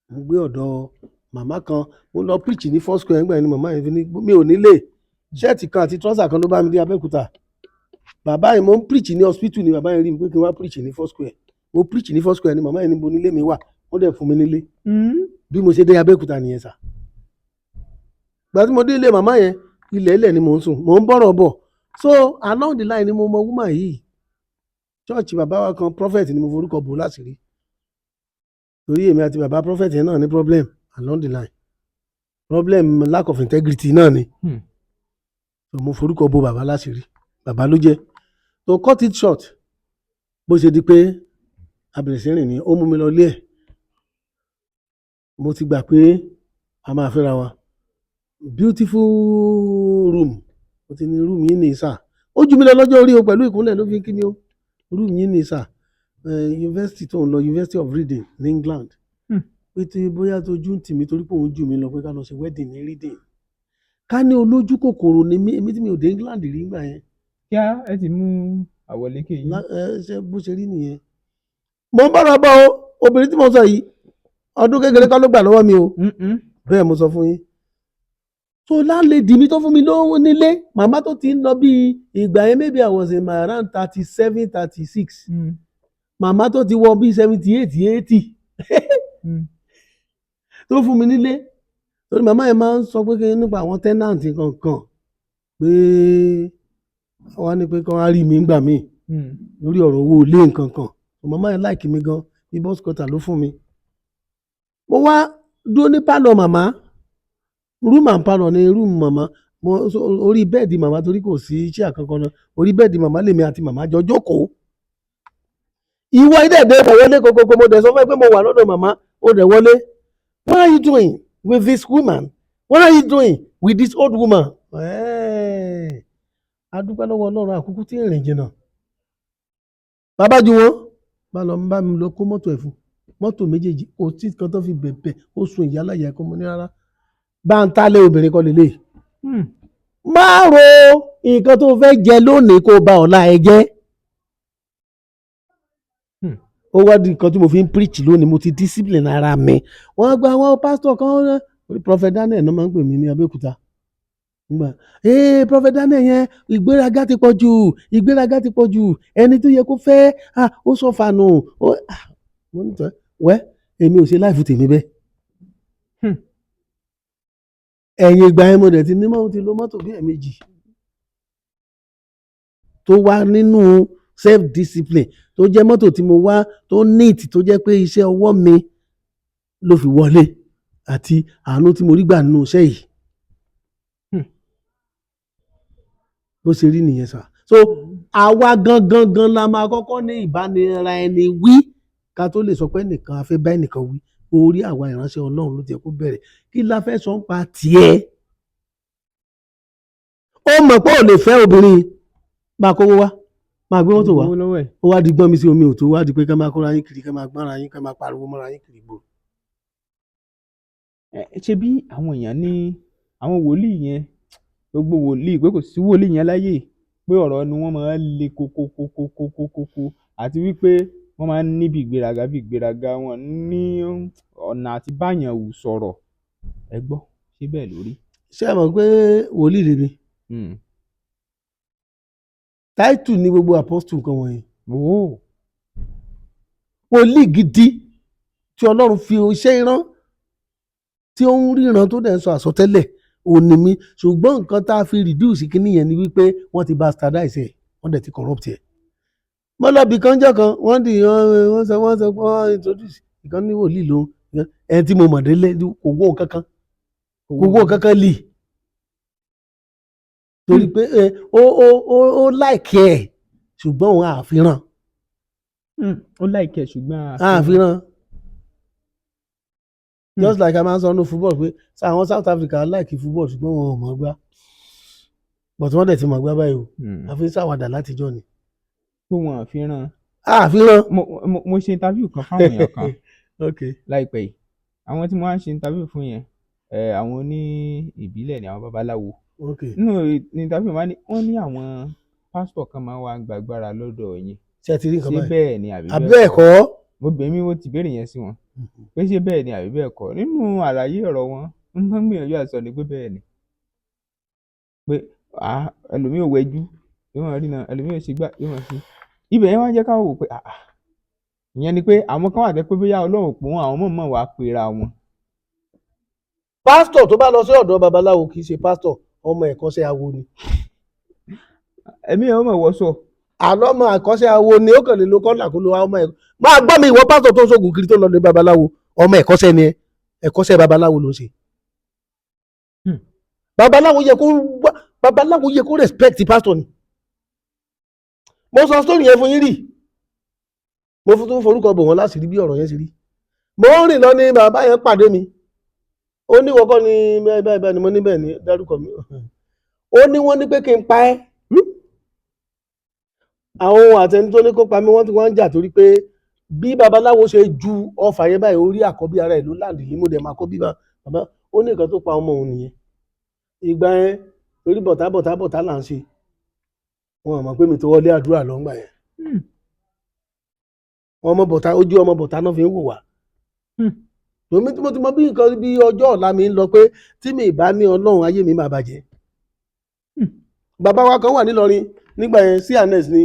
Mo gbé ọ̀dọ̀ màmá kan, mo lọ preach ní Four Square nígbà yẹn ni màmá yẹn fi ní mi ò nílé. Ṣẹ́ẹ̀tì kan àti trouser kan ló bá mi dé Abẹ́òkúta. Bàbá yẹn, mo ń preach ní hospital ni bàbá yẹn rí mi pé kí n wá preach ní Four Square. Mo preach ní Four Square ni màmá yẹn ní bo nílé mi wà, wọ́n dẹ̀ fún mi nílé. Bí mo ṣe dé Abẹ́òkúta nìyẹn sà. Ìgbà tí mo dé ilé màmá yẹn, ilẹ̀ ilẹ̀ ni mò ń sùn, mò ń bọ̀rọ̀ bọ̀. So along the line ni mo mọ woman yìí. Church bàbá wa kan, prophet ni mo forúkọ bò láṣìírí. Torí èmi àti bàbá prophet yẹn náà ní problem along the line. Problem lack of integrity náà ni. So mo forúkọ bò bàbá láṣìírí. Bàbá ló jẹ́. To cut it short, bó ṣe di pé a bẹ̀rẹ̀ sí rìn ní, ó mú mi lọ ilé ẹ̀. Mo ti gbà pé a máa fẹ́ra wa. Beautiful room. Mo ti ní room yìí ní sà. Ó jù mí lọ lọ́jọ́ orí o, pẹ̀lú ìkúnlẹ̀ ló fi ń kí mi o. Room yìí ní sà. University tó ń lọ, University of Reading ní England. Pé tí bóyá tójú ń tì mí torí pé òun jù mí lọ pé ká lọ ṣe wedding ní Reading. Ká ní olójú kòkòrò ni mí, èmi tí mi ò dé England rí nígbà yẹn. Kíá ẹ ti mú àwọ̀lékè yín. Ṣe bó ṣe rí nìyẹn. Mo ń bọ̀rọ̀ bọ̀ o, obìnrin tí mo sọ yìí, ọdún kékeré kọ́ ló gbà lọ́wọ́ mi o. Bẹ́ẹ̀ mo sọ fún yín. So landlady mi tó fún mi lówó nílé, màmá tó ti ń lọ bí ìgbà yẹn, maybe I was in my around 37, 36. Màmá tó ti wọ bí 78, 80 tó fún mi nílé. Torí màmá yẹn máa ń sọ pé kí nípa àwọn tenant kankan pé wọ́n á ní pé kí wọ́n á rí mi ńgbà míì lórí ọ̀rọ̀ owó ilé nǹkan kan. Màmá yẹn like mi gan, bí boys quarter ló fún mi. Mo wá dúró ní pálọ̀ màmá, room and parlour ni room màmá. Mo so orí bẹ́ẹ̀dì màmá, torí kò sí chair kankan náà, orí bẹ́ẹ̀dì màmá lèmi àti màmá jọ jókòó. Ìwọ ilé ẹ̀dẹ́ ẹ̀dẹ̀ wọlé kókókó. Mo dẹ̀ sọ fún ẹ pé mo wà lọ́dọ̀ màmá, ó dẹ̀ wọlé. What are you doing with this woman? What are you doing with this old woman? A dúpẹ́ lọ́wọ́ Ọlọ́run, àkókò tí ìrìn jìnnà. Bàbá ju wọn bá lọ bá mi lọ kó mọ́tò ẹ̀ fún, mọ́tò méjèèjì. Kò tí kan tó fi bẹ̀bẹ̀, ó sun ìyá láyà ẹ̀kọ́. Mo ní rárá, bá ń tálẹ̀ obìnrin kọ́ lélẹ̀. Má ro nǹkan tó fẹ́ jẹ lónìí kó ba ọ̀la ẹ jẹ́. Ó wá di nǹkan tí mo fi ń preach lónìí. Mo ti discipline ara mi. Wọ́n gba àwọn pásítọ̀ kan, Prophet Daniel náà máa ń pè mí ní Abẹ́òkúta nígbà. Ee, Prophet Daniel yẹn, ìgbéraga ti pọ̀ jù, ìgbéraga ti pọ̀ jù. Ẹni tó yẹ kó fẹ́, ah, ó sọ fànù ó. Ah, mo ní tọ́ wẹ́, èmi ò ṣe life tèmi bẹ́ẹ̀. Ẹ̀yìn ìgbà yẹn, mo dẹ̀ ti ní mọ́ ti lo mọ́tò bí ẹ̀ẹ̀mejì tó wá nínú self discipline, tó jẹ́ mọ́tò tí mo wá tó neat, tó jẹ́ pé iṣẹ́ ọwọ́ mi ló fi wọlé àti àánú tí mo rí gbà nínú iṣẹ́ yìí. Bó ṣe rí nìyẹn sà. So àwa gangan gan la máa kọ́kọ́ ní ìbánira ẹni wí ká tó lè sọ pé ẹnìkan a fẹ́ bá ẹnìkan wí. Orí àwa ìránṣẹ́ Ọlọ́run ló ti yẹ kó bẹ̀rẹ̀. Kí la fẹ́ sọ ń pa tiẹ̀? Ó mọ̀ pé ò lè fẹ́ obìnrin, máa kówó wá, máa gbé mọ́tò wá. Owó lọ́wọ́ ẹ̀. Ó wá di gbọ́n mi sí omi òtó, wá di pé ká máa kóra yín kiri, ká máa gbọ́nra yín, ká máa pariwo mọ́ra yín kiri gbòòrò. Ẹ ṣe bí àwọn èèyàn ní àwọn wòlíì yẹn, gbogbo wòlíì, pé kò sí wòlíì yẹn láyé, pé ọ̀rọ̀ ẹnu wọn máa ń le kókókókókókó, àti wípé wọ́n máa ń ní bí ìgbéraga, bí ìgbéraga wọn ní ọ̀nà àti báyàn wù sọ̀rọ̀. Ẹ gbọ́, ṣé bẹ́ẹ̀ lórí? Ṣé ẹ mọ̀ pé wòlíì lèmi? Title ní gbogbo apostle nǹkan wọ̀nyí. Owó. Wòlíì gidi tí Ọlọ́run fi iṣẹ́ rán, tí ó ń ríran, tó dẹ̀ ń sọ àsọtẹ́lẹ̀, òní mi. Ṣùgbọ́n nǹkan tá a fi reduce kíní yẹn ni wípé wọ́n ti bastardize ẹ̀, wọ́n dẹ̀ ti corrupt ẹ̀. Mo lọ bí kan jọ́ kan, wọ́n dì wọ́n sọ wọ́n introduce ìkan ní wòlíì lòun. Ẹni tí mo mọ̀ délé kò wó kankan, kò wó kankan lì, torí pé ẹ, ó like ẹ̀, ṣùgbọ́n òun àfihàn. Ó like ẹ̀, ṣùgbọ́n àfihàn, just like a máa ń sọ nínú football pé àwọn South Africa like football, ṣùgbọ́n wọn ò mọ̀ gbá, but wọ́n dẹ̀ ti mọ̀ gbá báyìí o. Àfi ń ṣàwàdà látijọ́ ni. Pé wọn àfihàn. Àfihàn. Mo ṣe interview kan fáwọn èèyàn kan láìpẹ́ yìí. Àwọn tí mo wá ń ṣe interview fún yẹn, àwọn oní ìbílẹ̀ ni, àwọn babaláwo. Nínú interview wọn ní, wọ́n ní àwọn pásítọ̀ kan máa ń wá gbàgbára lọ́dọ̀ yín. Ṣé ẹ ti rí nǹkan Ṣé báyìí? bẹ́ẹ̀ ni àbí Àbí bẹ́ẹ̀ kọ́? Mo bẹ̀ mí, mo ti béèrè yẹn sí wọn pé ṣé bẹ́ẹ̀ ni àbí bẹ́ẹ̀ kọ́. Nínú àlàyé ọ̀rọ̀ wọn, ń tán gbìyànjú àti sọ ni pé bẹ́ẹ̀ ni, pé ẹlòmíì ò wẹjú, yóò máa rí náà, ẹlòmíì ò ṣe gbá, yóò máa ṣe ibẹ̀ yẹn. Wá jẹ́ ká wò pé ìyẹn ni pé àwọn kan wà tẹ́ pé bóyá Ọlọ́run pò wọ́n, àwọn mọ̀ọ́mọ̀ wàá pera wọn. Pásítọ̀ tó bá lọ sí ọ̀dọ̀ babaláwo kì í ṣe pásítọ̀, ọmọ ẹ̀kọ́ṣẹ́ awo ni. Ẹ̀mí ẹ̀ ọmọ ìwọ́sọ̀. Àlọ́ ọmọ ẹ̀kọ́ṣẹ́ awo ni. Ó kàn lè lo kọ́là kó lo ọmọ ẹ̀kọ́. Máa gbọ́ mi, ìwọ pásítọ̀ tó ń ṣoògùn kiri, tó lọ lé babaláwo, ọmọ ẹ̀kọ́ṣẹ́ ni ẹ. Ẹ̀kọ́ṣẹ́ babaláwo ló ń ṣe. Babaláwo yẹ kó respect pásítọ̀ ni. Mo sọ story yẹn fún yín rí, mo fún tún forúkọ bò wọ́n láti rí bí ọ̀rọ̀ yẹn ṣe rí. Mo ń rìn lọ ní bàbá yẹn pàdé mi. Ó ní wọ́kọ́ ni bẹ́ẹ̀ bẹ́ẹ̀ bẹ́ẹ̀ ni. Mo ní bẹ́ẹ̀ ni, dárúkọ mi. Ó ní wọ́n ní pé kí n pa ẹ́. Àwọn ohun àtẹni tó ní kó pa mí, wọ́n ti wọ́n ń jà, torí pé bí babaláwo ṣe ju ọfà yẹn báyìí, orí àkọ́bí ara ẹ̀ ló land ní. Mo dẹ̀ máa kọ́ bí bàbá. Ó ní nǹkan tó pa ọmọ òun nìyẹn. Ìgbà yẹn, torí bọ̀tá bọ̀tá bọ̀tá là ń ṣe, wọn ò mọ̀ pé mi tó wọlé àdúrà lọ́ngbà yẹn. Ọmọ bọ̀tá, ojú ọmọ bọ̀tá náà fi ń wò wá. Tòmí tí mo ti mọ bí nǹkan bí ọjọ́ ọ̀la mi ń lọ, pé tí mi ì bá ní Ọlọ́run, ayé mi máa bàjẹ́. Bàbá wa kan wà nílọrin nígbà yẹn, cns ni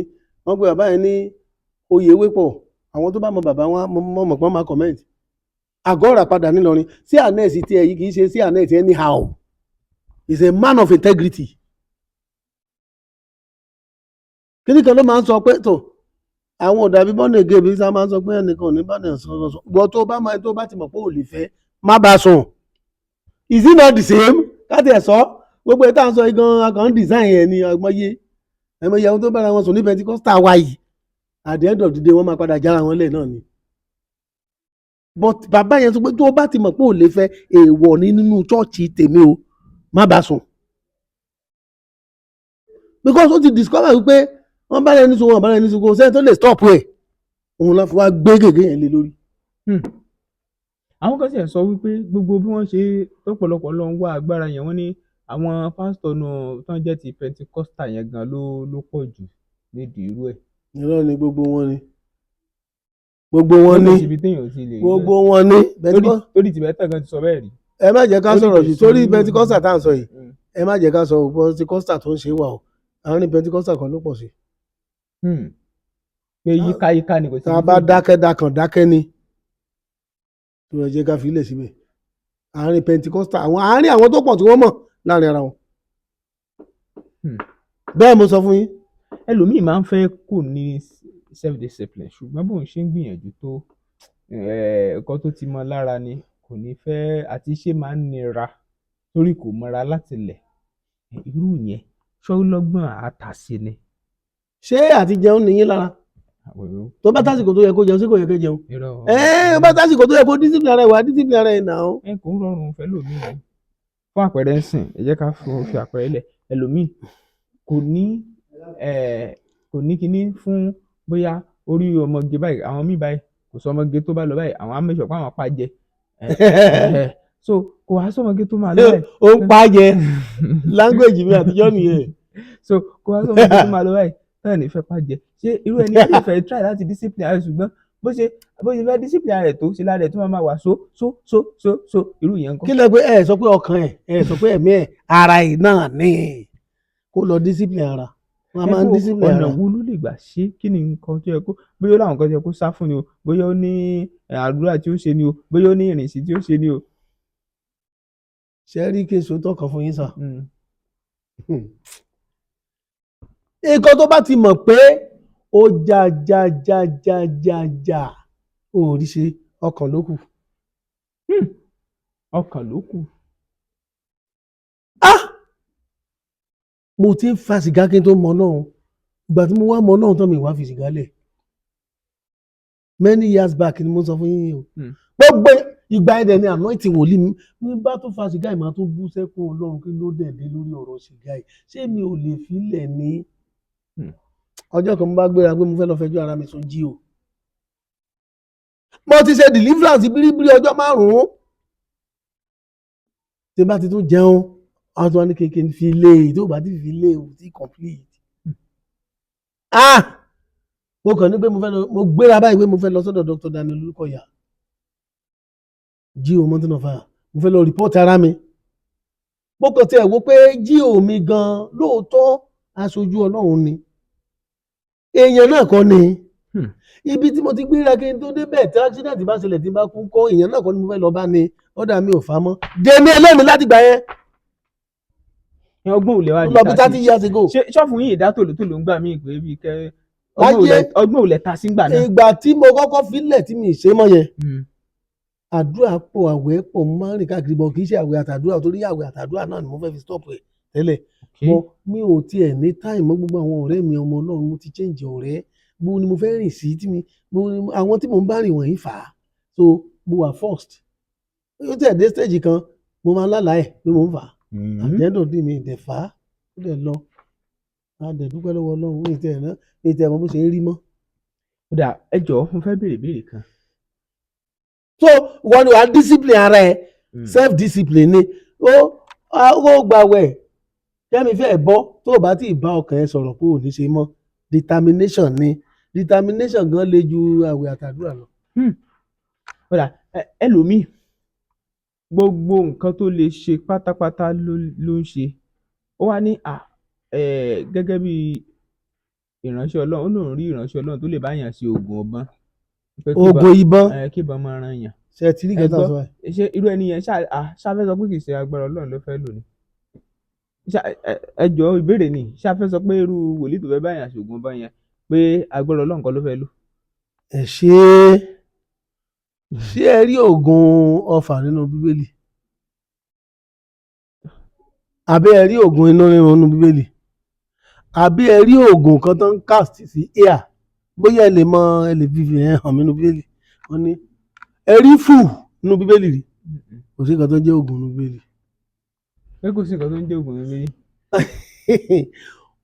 wọ́n pe bàbá yẹn ní Oyèwépọ̀. Àwọn tó bá mọ bàbá wọn mọ mọ̀ pọ́n máa comment. Àgọ́ ọ̀rà padà nílọrin, cns tí ẹ yìí kì í ṣe cns anyhow, he is a man of integrity. Kíní kan ló máa ń sọ pé tó àwọn ọ̀dà bíbọ́n nìgé bí sá máa ń sọ pé ẹnìkan ò ní bá nìyẹn sọ sọ gbọ́, tó bá máa tó bá ti mọ̀ pé ò lè fẹ́, má bá a sùn. Is it not the same? Káti ẹ̀ sọ gbogbo ẹ̀ tá à ń sọ yìí gan, akàn ń design ẹ̀ ní ọgbọ́n yé ẹ̀mọ ìyàwó tó bára wọn sùn ní Pentecostal wa yìí. At the end of the day, wọ́n máa padà jára wọn lẹ̀ náà ni. But bàbá yẹn sọ pé tó o bá ti mọ̀ pé ò lè fẹ́, èèwọ̀ ní nínú church tèmi o, má bàa sùn, because ó ti discover wípé wọ́n bá ẹni sùn, wọ́n bá ẹni sùn, kò sẹ́ni tó lè stop ẹ̀. Òun ló fi wá gbé gègé yẹn lé lórí. Àwọn kan sì ń sọ wípé gbogbo bí wọ́n ṣe tọ́pọ̀lọpọ̀ lọ ń wá agbára yẹn, wọ́n ní àwọn pásítọ̀ nù tán jẹ́ ti Pentecostal yẹn gan ló pọ̀ jù nídìí irú ẹ̀. Irọ́ ni, gbogbo wọn ni, gbogbo wọn Ó ni. kò síbi téèyàn ò ti lè rí. Gbogbo wọn ni. Torí tìbẹ́tà gan ti sọ bẹ́ẹ̀ rí. Ẹ má jẹ́ ká Torí sọ̀rọ̀ kò jù sí- torí Pentecostal tá à ń sọ yìí, ẹ má jẹ́ ká sọ Pentecostal tó ń ṣe wà o. Àárín Pentecostal kan ló pọ̀ sí. Pé yíká yíká ni, kò sí. Tá a bá dákẹ́ dakàn dákẹ́ ni tó yẹ, jẹ́ ká fi ilẹ̀ síbẹ̀. Àárín Pentecostal, àwọn àárín àwọn tó pọ̀ tí wọ́n mọ̀ láàrin ara wọn. Bẹ́ẹ̀ mo sọ fún yín. Ẹlòmíì máa ń fẹ́ kù ní self discipline, ṣùgbọ́n bóun ṣe ń gbìyànjú tó, nǹkan tó ti mọ lára ni, kò ní fẹ́ àti ṣe, máa ń nira torí kò mọra láti lẹ̀. Irú yẹn, ṣọ́lọ́gbọ̀n àtàsí ni? Ṣé àti jẹun nìyín lára? Tó bá tásìkò tó yẹ kó jẹun, sí kò yẹ kó jẹun? Irọ́. Ẹ bá tásìkò tó yẹ kó discipline ara ẹ, wà discipline ara ẹ nà ó. Ẹ kò ń rọrùn fẹ́lòmíì. Fún àpẹẹrẹ ń sìn, ẹ jẹ́ ká fi àpẹẹrẹ lẹ̀. Ẹlòmíì kò ní kinní fún bóyá orí ọmọge báyìí, àwọn míì báyìí, kò sọ ọmọge tó bá lọ báyìí, àwọn á make sure pé àwọn pa jẹ. So kò wá sọmọge tó máa lọ báyìí. Ó ń pa jẹ, language mi àtijọ́ nìyẹn. So kò wá sọmọge tó máa lọ báyìí náà ní fẹ́ pa jẹ. Ṣé irú ẹni yẹn fẹ́ try láti discipline rẹ̀? Ṣùgbọ́n bó ṣe fẹ́ discipline rẹ̀ tó ṣe, lára ẹ̀ tó máa wà so so so so so, irú yẹn ńkọ́? Kí lẹ pé? Ẹ sọ pé ọkàn ẹ, ẹ sọ pé ẹ̀mí ẹ, ara ẹ náà ní kó lọ discipline ara. Wọn a máa ń discipline Ọ̀nà ara. wo ló lè gbà ṣe? Kí ni nǹkan tó yẹ kó, bóyá ó láwọn nǹkan tó yẹ kó sá fún ni o, bóyá ó ní àdúrà tí ó ṣe ni o, bóyá ó ní ìrìnsí tí ó ṣe ni o? Ṣe rí kí n sòótọ́ kan fún yín sà? Nǹkan tó bá ti mọ̀ pé ó já já já já já já, ó rí ṣe, ọkàn ló kù. Ọkàn ló kù. Ah, mo ti ń fa sìgá kí n tó mọ náà. Ìgbà tí mo wá mọ náà tán, mi wá fi sìgá lẹ̀. Many years back ni mo sọ fún yín o. Gbogbo ìgbà ẹ̀dẹ̀ ni anointing wòlíì mi. Mi bá tó fa sìgá yìí, máa tó bú sẹ́kún. Ọlọ́run, kí ló dẹ̀ dé lórí ọ̀rọ̀ sìgá yìí? Ṣé mi ò lè filẹ̀ ní? Ọjọ́ kan, mo bá gbéra pé mo fẹ́ lọ fẹjọ́ ara mi sùn jí o. Mo ti ṣe deliverance bíríbírí ọjọ́ 5. Tí bá ti tún jẹun, àwọn tó wá ní kékeré fi lé e, tó bá ti fi lé o ti complete. Ah, mo kàn ní pé mo fẹ́ lọ, mo gbéra báyìí pé mo fẹ́ lọ sọ́dọ̀ Dr. Daniel Olúkọ̀yà, G.O. Mountain of Fire. Mo fẹ́ lọ report ara mi. Mo kàn tiẹ̀ wò pé G.O. mi gan lóòótọ́, aṣojú Ọlọ́run ni, èèyàn náà kọ́ ni. Ibi tí mo ti gbéra kí n tó débẹ̀, tí accident bá ṣẹlẹ̀, tí n bá kú kọ́, èèyàn náà kọ́ ni mo fẹ́ lọ bá ní ọ̀dà mi ò fà mọ́ dèmi ẹlẹ́mi láti gbà yẹn. Ẹ ọgbọ́n ò lè wá Ó lọ bí 30 years ago. Ṣé ṣọ́ọ̀fù yìí ìdá tòlótòló ń gbà mí pé bíi kẹ́ Láyé. ọgbọ́n ò lè ta sí gbà náà? Ìgbà tí mo kọ́kọ́ filẹ̀ tí mi ì ṣe mọ́ yẹn, àdúrà pọ̀, àwẹ̀ pọ̀, mo máa ń rìn káàkiri bọ̀. Kì í ṣe àwẹ̀ àtàdúrà, torí àwẹ̀ àtàdúrà náà ni mo fẹ́ fi stop ẹ̀ tẹ́lẹ̀. Mo mi ò tiẹ̀ ní time mọ́. Gbogbo àwọn ọ̀rẹ́ mi, ọmọ Ọlọ́run, mo ti change ọ̀rẹ́. Gbogbo ni mo fẹ́ rìn sí tí mi gbogbo ni àwọn tí mò ń bá rìn wọ̀nyí fà á. So mo wà first, ó tẹ̀ dé stage kan, mo máa ń lálàá ẹ̀ pé mo ń fà á. Àjẹ́dọ̀ dì mí ìdẹ̀ fà á, ó dẹ̀ lọ. A dẹ̀ dúpẹ́ lọ́wọ́ Ọlọ́run. Mi tẹ̀ ná mi tẹ̀ mọ bó ṣe ń rí mọ́. Ó dà, ẹ jọ̀ọ́, mo fẹ́ béèrè béèrè kan. So wọ́n ní wàá discipline ara ẹ̀. Self discipline ni. Ó gbàwẹ̀ kẹ́mi fẹ́ bọ́, tó o bá tí ì bá ọkàn ẹ sọ̀rọ̀ pé ò ní ṣe mọ́. Determination ni. Determination gan le ju àwẹ̀ àtàdúrà lọ. Ó dà, ẹlòmíì, gbogbo nǹkan tó lè ṣe pátápátá ló ń ṣe. Ó wá ní à gẹ́gẹ́ bí ìránṣẹ́ Ọlọ́run, ó lóun rí ìránṣẹ́ Ọlọ́run tó lè bá yàn ṣe oògùn ọ̀bọ̀n pé Oògùn ìbọn. Kí ìbọn máa ran yàn. Ṣe ti rí Ẹ kẹta gbọ́. sọ ẹ. Ṣé irú ẹni yẹn ṣá fẹ́ sọ pé kì í ṣe agbára Ọlọ́run ló fẹ́ lò ní? Ẹ jọ̀ọ́, ìbéèrè ni, ṣá fẹ́ sọ pé irú wòlíì tó fẹ́ bá yàn ṣe oògùn ọ̀bọ̀n yẹn, pé agbára Ọlọ́run kọ́ ló fẹ́ lò? Ẹ ṣe ṣé ẹ rí oògùn ọfà nínú Bíbélì? Àbí ẹ rí oògùn inú rírun nínú Bíbélì? Àbí ẹ rí oògùn kan tó ń cast sí air? Bóyá ẹ lè mọ, ẹ lè fi ẹ hàn mí nínú Bíbélì. Wọ́n ní ẹ rí fù nínú Bíbélì rí? Kò sí nǹkan tó ń jẹ́ oògùn nínú Bíbélì. Pé kò sí nǹkan tó ń jẹ́ oògùn níbí.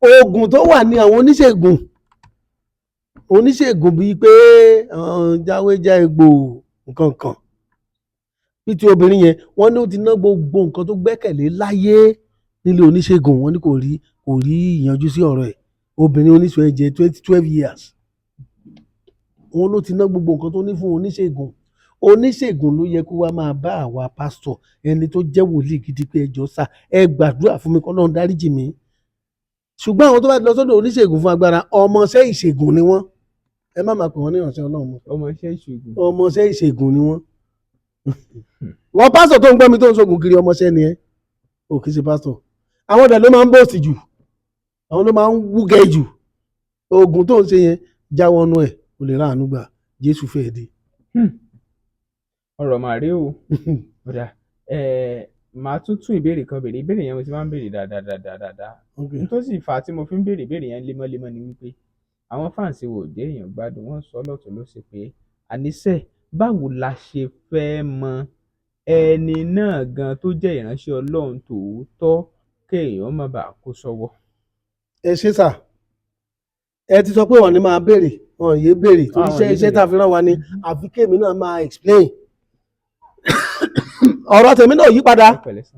Oògùn tó wà ní àwọn oníṣègùn, oníṣègùn bíi pé jáwé já egbò, nǹkan kan bí ti obìnrin yẹn. Wọ́n ní ó ti ná gbogbo nǹkan tó gbẹ́kẹ̀lé láyé nílé oníṣègùn. Wọ́n ní kò rí ìyanjú sí ọ̀rọ̀ ẹ̀. Obìnrin oníṣòwò ẹ̀jẹ̀ 12 years, òun ló ti ná gbogbo nǹkan tó ní fún oníṣègùn. Oníṣègùn ló yẹ kó wá máa bá àwa pásítọ̀, ẹni tó jẹ́ wòlíì gidi, pé ẹ jọ̀ọ́ sà, ẹ gbàdúrà fún mi k'Ọlọ́run dáríjì mí. Ṣùgbọ́n àwọn tó bá ti lọ sọ́dọ̀ oníṣègùn fún agbára, ọmọọṣẹ́ ìṣègùn ni wọ́n. Ẹ má máa pè wọ́n ní ìránṣẹ́ Ọlọ́run mọ́. Ọmọ iṣẹ́ ìṣègùn. Ọmọọṣẹ́ ìṣègùn ni wọ́n. Wọ́n pásítọ̀ tó ń gbọ́ mi tó ń ṣògùn kiri, ọmọọṣẹ́ ni ẹ́ o, kì í ṣe pásítọ̀. Àwọn ọ̀dẹ̀ ló máa ń bòsì jù, àwọn ló máa ń wúgẹ̀ jù. Oògùn tó ń ṣe yẹn, jáwọ́ nú ẹ̀, o lè ráàánú gbà. Jésù fẹ́ẹ́ dé. Ọ̀rọ̀ màrí o. Ó dáa, màá tún tún ìbéèrè kan béèrè. Ìbéèrè yẹn mo ti máa ń béèrè dáadáa dáadáa dáadáa. N tó sì fà á tí mo fi ń béèrè ìbéèrè yẹn lemọ́lemọ́ ni wípé àwọn fans wò jẹ́ èèyàn gbádùn. Wọ́n sọ lọ́tún ló sì pé àníṣe báwo la ṣe fẹ́ mọ ẹni náà gan tó jẹ́ ìránṣẹ́ Ọlọ́run tòótọ́, kéèyàn má bàa kó sọ́wọ́. Ẹ ṣé sà. Ẹ ti sọ pé wọ́n ní máa béèrè, wọn yé béèrè torí Àwọn iṣẹ́ yé iṣẹ́ béèrè. tá a fi rán wa ni. Àfi kémi náà máa explain. Ọ̀rọ̀ tèmi náà yí padà. Ẹ pẹ̀lẹ́ sà.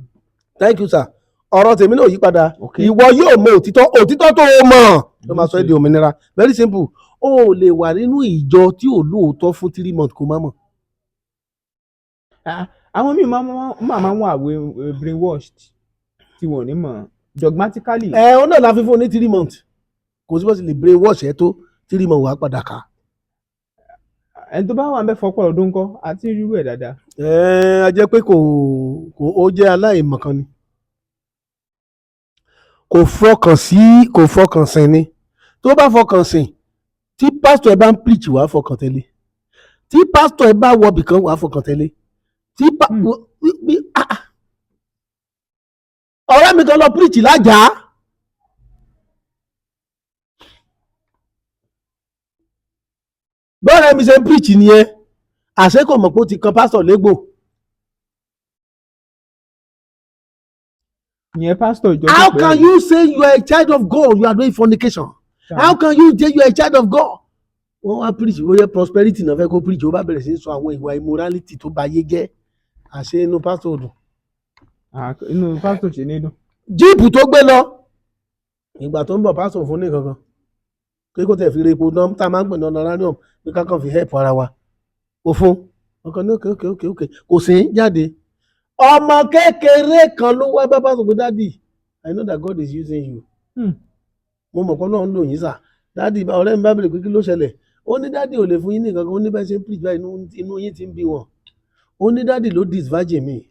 Thank you, sir. Ọ̀rọ̀ tèmi náà yí padà. Ìwọ yóò mọ òtítọ́, òtítọ́ tó o mọ̀ ló máa sọ ẹ́ di òmìnira. Very simple. O ò lè wà nínú ìjọ tí ò lóòótọ́ fún 3 months kó má mọ̀. Ah, àwọn míì máa ń wà brainwashed tí wọn ò ní mọ̀ dogmatically. Ẹ ọ náà la fi fún un ní 3 months. Kò sí bó ṣe lè brainwash ẹ tó, 3 months wàá padà kà. Ẹni tó bá wà ń bẹ fọ́pọ̀ ọdún ńkọ́ àti irú ẹ̀ dáadáa? Ẹ a jẹ́ pé kò ó jẹ́ aláìmọ̀kan ni, kò fọkàn sí, kò fọkàn sìn ni. Tó bá fọkàn sìn, tí pásítọ̀ ẹ bá ń preach, wàá fọkàn tẹ̀lé. Tí pásítọ̀ ẹ bá wọbì kan, wàá fọkàn tẹ̀lé. Tí pa ah, ah. Ọ̀rẹ́ mi kan lọ preach lájàá. Bọ́ọ̀rẹ́ mi ṣe ń preach nìyẹn, àṣé kò mọ̀ pé ó ti kan pásítọ̀ légbò. Ìyẹn pásítọ̀ ìjọ tó How pé can you say you are a child of God, you are doing fornication? How can you say you are a child of God? Wọ́n wá preach, bóyá prosperity náà fẹ́ kó preach, ó bá bẹ̀rẹ̀ sí í sọ àwọn ìwà immorality tó ba ayé jẹ́. Àṣé inú pásítọ̀ ò dùn. Ah, inú pásítọ̀ ṣe ní dùn. Jeep tó gbé lọ ìgbà tó ń bọ̀, pásítọ̀ fún ní kankan pé kó tẹ̀ fi re epo náà tá a máa ń pè ní honorarium, pé ká kàn fi help ara wa. Kò fún ọkàn ní. Okay, kò sí jáde. Ọmọ kékeré kan ló wá bá pásítọ̀ pé, "Daddy, I know that God is using you." "Mo mọ̀ pé Ọlọ́run lò yín sà, daddy." Ọ̀rẹ́ mi bá bèrè pé kí ló ṣẹlẹ̀. Ó ní daddy ò lè fún yín ní nǹkan kan. Ó ní bẹ́ẹ̀ ṣe ń preach báyìí, inú yín ti ń bí wọn. Ó ní daddy ló disvirgin mi.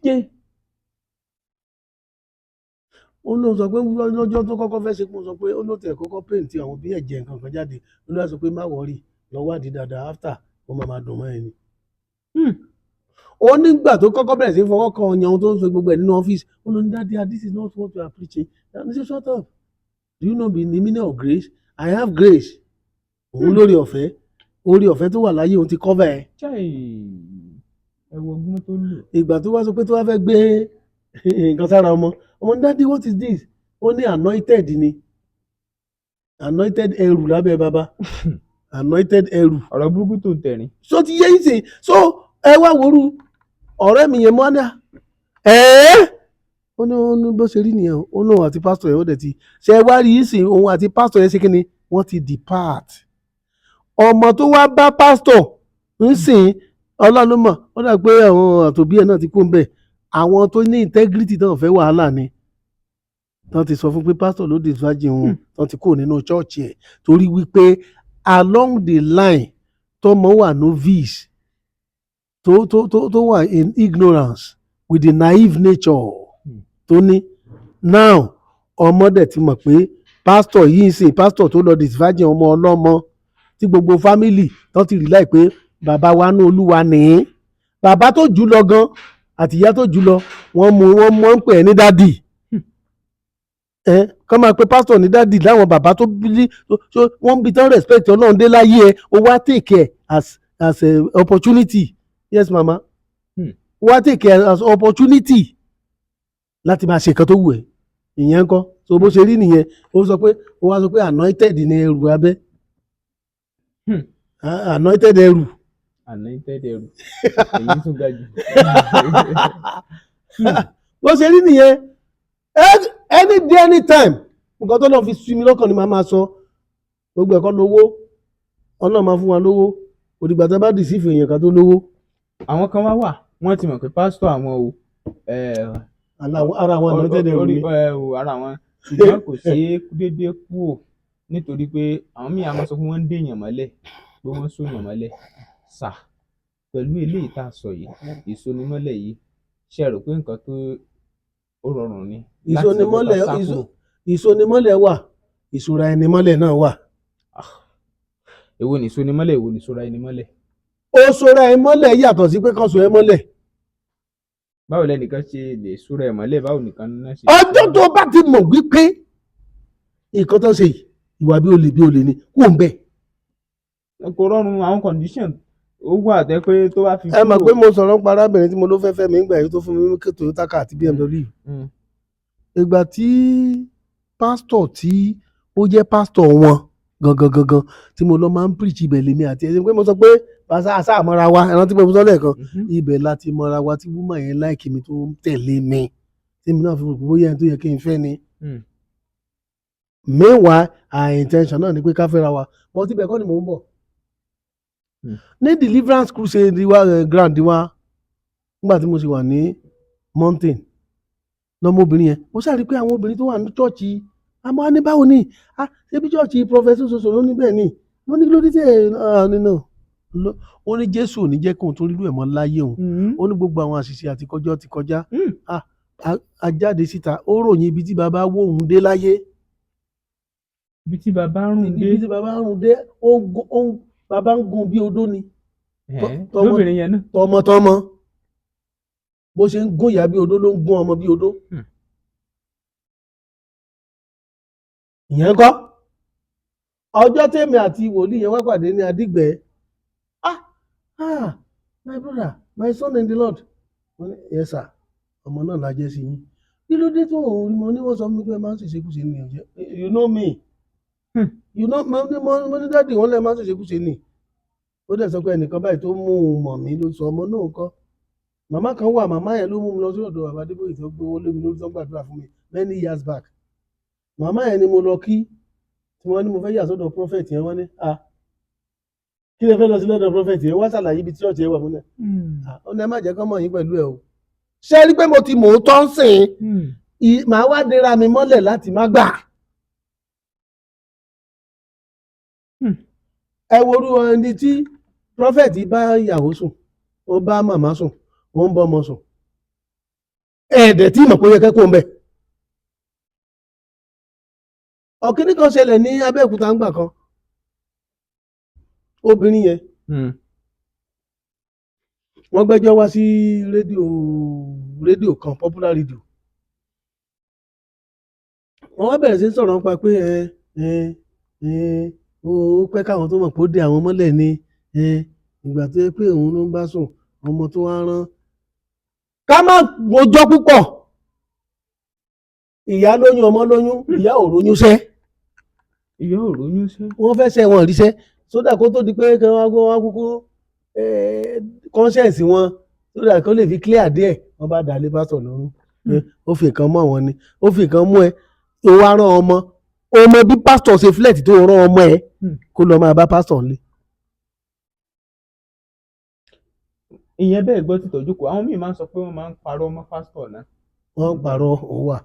Ó lóun sọ pé lọ́jọ́ tó kọ́kọ́ fẹ́ ṣe kó sọ pé ó ló tẹ̀ kọ́kọ́ paint àwọn bí ẹ̀jẹ̀ nǹkan kan jáde. Ó ló wá sọ pé má worry, lọ wádìí dáadáa, after ó máa máa dùn mọ́ ẹni. Ó nígbà tó kọ́kọ́ bẹ̀rẹ̀ sí fọwọ́ kan ọyàn ohun tó ń sọ gbogbo ẹ̀ nínú ọ́fíìsì, ó lọ ní, "Daddy, ah, this is not what we are preaching." And he say, "Shut up. Do you know the meaning of grace? I have grace." Òun lórí ọ̀fẹ́, orí ọ̀fẹ́ tó wà láyé òun ti cover ẹ̀. Chai, ẹ wo ọgbọ́n tó lò. Ìgbà tó wá sọ pé tó wá fẹ́ gbé nǹkan sára ọmọ, ọmọ ní, "Daddy, what is this?" Ó ní anointed ni, anointed ẹrù lábẹ́ baba, anointed ẹrù. Ọ̀rọ̀ burúkú tó ń tẹ̀rín. So ti yé yín sìn. So ẹ wá woru ọ̀rẹ́ mi yẹn mọ́ ní ẹ̀ẹ́ ó ní bó ṣe rí nìyẹn o. Ó lóun àti pásítọ̀ yẹn, ó dẹ̀ ti ṣe. Ẹ wá rí yín sìn, òun àti pásítọ̀ yẹn ṣe kí ni, wọ́n ti depart. Ọmọ tó wá bá pásítọ̀ ń sìn, Ọlọ́run mọ̀, ó dà pé àwọn àtòbí ẹ̀ náà ti kú ń bẹ̀. Àwọn tó ní integrity tán fẹ́ wàhálà ni tán ti sọ fún pé pásítọ̀ ló disvirgin òun, tán ti kúrò nínú church ẹ̀, torí wípé along the line tọmọ wà novice, tó wà in ignorance with the naive nature tó ní. Now ọmọ dẹ̀ ti mọ̀ pé pásítọ̀ yìí ń sìn, pásítọ̀ tó lọ disvirgin ọmọ ọlọ́mọ, tí gbogbo family tán ti rí láì pé bàbá wa ní Olúwa nìyí, bàbá tó jù lọ gan àti ìyá tó jù lọ, wọ́n mú wọ́n mọ́ ń pè é ní daddy. Ẹ kọ́ máa pe pásítọ̀ ní daddy láwọn bàbá tó bí tó wọ́n bí tán respect Ọlọ́run dé láyé ẹ, o wá take ẹ as a opportunity. Yes, mama. Wá take ẹ as opportunity láti máa ṣe nǹkan tó wù ẹ́. Ìyẹn ńkọ́? So bó ṣe rí nìyẹn. Ó sọ pé, ó wá sọ pé anointed ni ẹrù abẹ́. Ah, anointed ẹrù. Anointed ẹrù, èyí tún ga jù. Bó ṣe rí nìyẹn. Any day, anytime, nǹkan tó lọ́ọ́ fi sú mi lọ́kàn ni màá máa sọ. Gbogbo ẹ̀kọ́ lówó, Ọlọ́run máa fún wa lówó. Òdìgbà tó bá deceive èèyàn kan tó lówó. Àwọn kan wá wà, wọ́n ti mọ̀ pé pásítọ̀ àwọn o Ara àwọn anointed ẹrù ni. O, ara wọn, ṣùgbọ́n kò ṣeé déédéé kúrò nítorí pé àwọn míì á máa sọ pé wọ́n ń dèèyàn mọ́lẹ̀, pé wọ́n ń sòyàn mọ́lẹ̀ sà. Pẹ̀lú eléyìí tá a sọ yìí, ìsonimọ́lẹ̀ yìí, ṣe rò pé nǹkan tó ó rọrùn ni láti sọ pé Ìsonimọ́lẹ̀ ká sá kúrò? Ìsonimọ́lẹ̀ wà, ìsora ẹni mọ́lẹ̀ náà wà. Èwo ni ìsonimọ́lẹ̀, èwo ni ìsora ẹni mọ́lẹ̀? Ó sora ẹ mọ́lẹ̀ yàtọ̀ sí pé kán so ẹ mọ́lẹ̀. Báwo lẹnìkan ṣe lè sora ẹ̀ mọ́lẹ̀? Báwo nìkan náà ṣe? Ọjọ́ tó bá ti mọ̀ wípé nǹkan tó ń ṣe yìí, ìwà bí olè bí olè ni, kò ń bẹ̀. Kò rọrùn. Àwọn condition ó wà tẹ́ pé tó bá fi Ẹ mọ̀ kúrò. pé mo sọ̀rọ̀ nípa arábìnrin tí mo ló fẹ́ fẹ́ mi nígbà yìí tó fún mi ní Toyota car àti BMW. Ìgbà tí pásítọ̀ tí ó jẹ́ pásítọ̀ wọn gangan gangan tí mo lọ máa ń preach, ibẹ̀ lèmi àti ẹ̀ pé mo sọ pé pàṣẹ àṣà àmọ́ra wa. Ẹ rántí pé mo sọ lẹ́ẹ̀kan? Mhm. Ibẹ̀ la ti mọ́ra wa tí woman yẹn like mi, tó ń tẹ̀lé mi, tí mi náà fi rò pé bóyá ẹni tó yẹ kí n fẹ́ ni. Meanwhile, our intention náà ni pé ká fẹ́ra wa, but ibẹ̀ kọ́ ni mò ń bọ̀. Ní deliverance crusade wa, ground wa, nígbà tí mo sì wà ní mountain lọmọbìnrin yẹn, mo ṣáà rí i pé àwọn obìnrin tó wà ní church, àmọ́ á ní báwo ni, ah, ṣé bí church Professor soso ló ní bẹ́ẹ̀ ni. Mo ní kí ló dé tẹ̀ ẹ́ nínú? Ó ní Jésù ò ní jẹ́ kóun tó rírú ẹ̀ mọ́ láyé òun. Ó ní gbogbo àwọn àṣìṣe àti kọjọ́ ti kọjá. Ah, a jáde síta, ó ròyìn ibi tí bàbá wó òun dé láyé. Ibi tí bàbá rùn dé. Ibi tí bàbá rùn dé, ó ń bàbá ń gun bí odó ni. Lóbìnrin yẹn náà. Tọmọtọmọ, bó ṣe ń gún ìyá bí odó ló ń gún ọmọ bí odó. Ìyẹn kọ́. Ọjọ́ tèmi àti wòlíì yẹn wá pàdé ní Adígbẹ́, "Ah, ah, my brother, my son in the Lord." Wọ́n ní, "Yes sir, ọmọ náà la jẹ́ sí yín. Kí ló dé tó òun rí?" Mo ní wọ́n sọ fún mi pé ẹ máa ń ṣèṣekúṣe ní ọ̀jẹ́. You know me. You know, mo ní daddy, wọ́n lẹ́ máa ń ṣèṣekúṣe ní. Ó dẹ̀ sọ pé ẹnìkan báyìí tó mú un mọ̀ mí ló sọ ọmọ náà kọ́. Màmá kan wà, màmá yẹn ló mú mi lọ sí ọ̀dọ̀ bàbá Adébóyè tó gbowó lé mi lórí, tó gbàdúrà fún mi many years back. Màmá yẹn ni mo lọ kí, tí wọ́n ní mo fẹ́ yà sọ́dọ̀ prophet yẹn. Wọ́n ní, "Ah, kí lè fẹ́ lọ sí lọ́dọ̀ prophet yẹn?" Wá ṣàlàyé ibi tí church yẹn wà fún mi. Ah, ó ní ẹ má jẹ́ kán mọ̀ yín pẹ̀lú ẹ o. Ṣé rí pé mo ti mò ń tọ́ ń sìn, màá wá dira mi mọ́lẹ̀ láti má gbà. Ẹ worú ẹni tí prophet bá ìyàwó sùn, ó bá màmá sùn, ó ń bọ́mọ sùn, ẹ̀ẹ́dẹ̀ tí mọ̀ pé ó yẹ kẹ́kọ̀ọ́ ń bẹ̀. Ọ̀kíní kan ṣẹlẹ̀ ní Abẹ́òkúta ńgbà kan. Obìnrin yẹn, wọ́n gbẹ́jọ́ wá sí rédíò kan, popular radio. Wọ́n wá bẹ̀rẹ̀ sí í sọ̀rọ̀ nípa pé ẹ ẹ ẹ ó pẹ́ káwọn tó mọ̀ pé ó dé àwọn mọ́lẹ̀ ni ẹ ìgbà tó yẹ pé òun ló ń bá sùn, ọmọ tó wá rán ká má rojọ́ púpọ̀. Ìyá lóyún, ọmọ lóyún, ìyá ò róyún sẹ́. Ìyá ò róyún sẹ́. Wọ́n fẹ́ ṣẹ́ wọn ríṣẹ́ sódà kó tó di pé kí wọ́n wá kúkú conscience wọn sódà kó lè fi clear díẹ̀. Wọ́n bá dà lé pásítọ̀ lọ́rùn. Ó fi nǹkan mọ́ wọn ni, ó fi nǹkan mú ẹ, ó wá rán ọmọ ọmọ bí pásítọ̀ ṣe flirt tó rán ọmọ ẹ kó lọ máa bá pásítọ̀ nílé. Ìyẹn bẹ́ẹ̀ gbọ́ títọ́jú kù. Àwọn míì máa ń sọ pé wọ́n máa ń parọ́ mọ́ pásítọ̀ náà. Wọ́n ń parọ́, ó wà.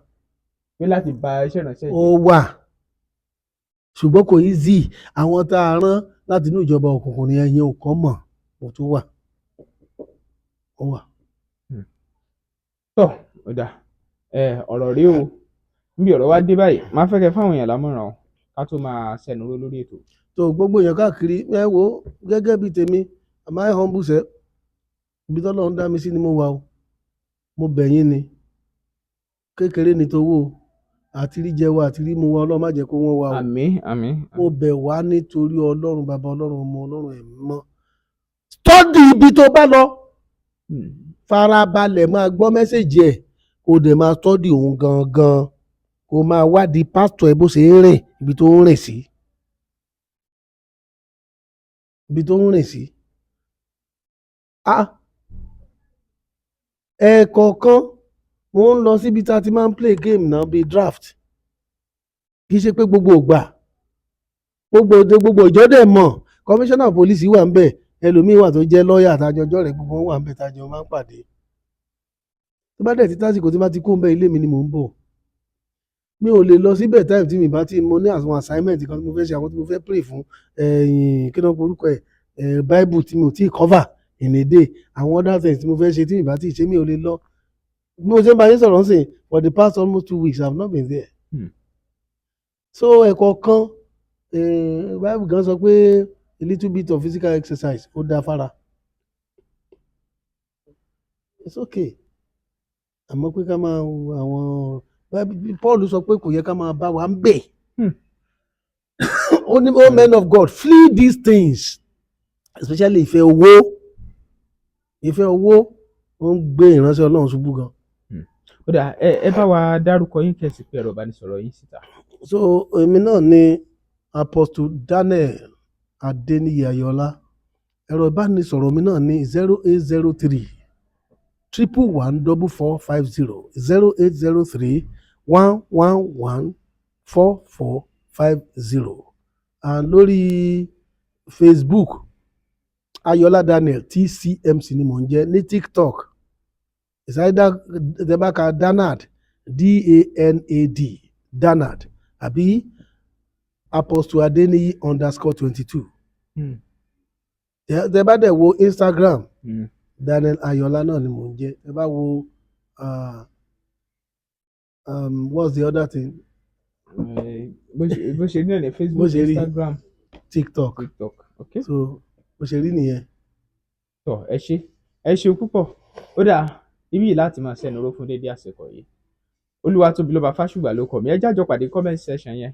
Pé láti ba iṣẹ́ ìránṣẹ́ Ó jẹ́. wà, ṣùgbọ́n kò easy. Àwọn tá a rán láti inú ìjọba òkùnkùn ni ẹ̀yin ò kọ́ mọ̀, ó tún wà, ó wà. Tọ́ ọ̀dà ọ̀rọ̀ rí o. Níbi ọ̀rọ̀ wa dé báyìí, máa fẹ́ kẹ́ fáwọn èèyàn lámọ̀ràn o, ká tó máa ṣẹnu ró lórí ètò. Tó gbogbo èèyàn káàkiri, ẹ wo, gẹ́gẹ́ bíi tèmi, my humble self, ibi tọ́lọ́run dá mi sí ni mo wà o. Mo bẹ̀ yín ni, kékeré ni towó o. Àti rí jẹ wa, àti rí mu wa, Ọlọ́run má jẹ́ kó wọ́n wa o. Àmín, àmín. Mo bẹ̀ wá nítorí Ọlọ́run Bàbá, Ọlọ́run Ọmọ, Ọlọ́run Ẹ̀mí mọ́. Study ibi tó bá lọ. Farabalẹ̀ máa gbọ́ message ẹ̀, kó dẹ̀ máa study òun gangan, kó máa wádìí pásítọ̀ ẹ bó ṣe ń rìn, ibi tó ń rìn sí, ibi tó ń rìn sí. Ah, ẹ̀ẹ̀kọ̀ọ̀kan mo ń lọ síbi tá a ti máa ń play game náà bíi draft. Kì í ṣe pé gbogbo ìgbà, gbogbo òde, gbogbo ìjọ dẹ̀ mọ̀. Commissioner of police wà ń bẹ̀, ẹlòmíín wà tó jẹ́ lọ́ọ̀yà àtàjọjọ́ rẹ̀, gbogbo wọn wà ń bẹ̀ tájọ máa ń pàdé. Tó bá dẹ̀ ti tásìkò tí bá ti kó ń bẹ́, ilé mi ni mò ń bọ̀. Mi ò lè lọ síbẹ̀ time tí mi bá ti mo ní àwọn assignment kan tí mo fẹ́ ṣe, àwọn tí mo fẹ́ pray fún, ẹ̀yìn kí ló ń porúkọ ẹ̀, bible tí mi ò tí ì cover in a day, àwọn other things tí mo fẹ́ ṣe tí mi bá ti ṣe, mi ò lè lọ. Bí mo ṣe ń bá yín sọ̀rọ̀ ńsìn, for the past almost 2 weeks I have not been there. So ẹ̀kọ́ kan, bible gan sọ pé a little bit of physical exercise, ó dáa fára. It's okay. Àmọ́ pé ká máa wo àwọn Paul sọ pé kò yẹ ká máa bá wa ń bẹ̀. Ó ní, "Oh men of God, flee these things," especially ìfẹ́ owó. Ìfẹ́ owó, ó ń gbé ìránṣẹ́ Ọlọ́run ṣubú gan. Ó dà, ẹ bá wa dárúkọ yín, kẹ́ ẹ sì pe ẹ̀rọ ìbánisọ̀rọ̀ yín síta. So èmi náà ni Apostle Daniel Adeniyi Ayọ̀ọ́lá. Ẹ̀rọ ìbánisọ̀rọ̀ mi náà ní 08031114450, 08031114450. And lórí Facebook, Ayọ̀ọ́lá Daniel TCMC ni mò ń jẹ́. Ní TikTok, it's either debaka Danad, Danad, Danad, àbí Apostle Adeniyi_22. Tẹ bá dẹ̀ wo Instagram, Daniel Ayọ̀ọ́lá náà ni mò ń jẹ́. Tẹ bá wo what's the other thing? Bó ṣe rí náà ní Facebook, Bó ṣe rí. Instagram, TikTok. TikTok, ok. So bó ṣe rí nìyẹn. Tọ, ẹ ṣé, ẹ ṣeun púpọ̀. Ó dà, ibi yìí láti máa ṣẹnu ró fún dédé àsìkò yìí. Olúwatóbilọ́ba Fásùgbà ló kọ mí. Ẹ jájọ pàdé comment section yẹn.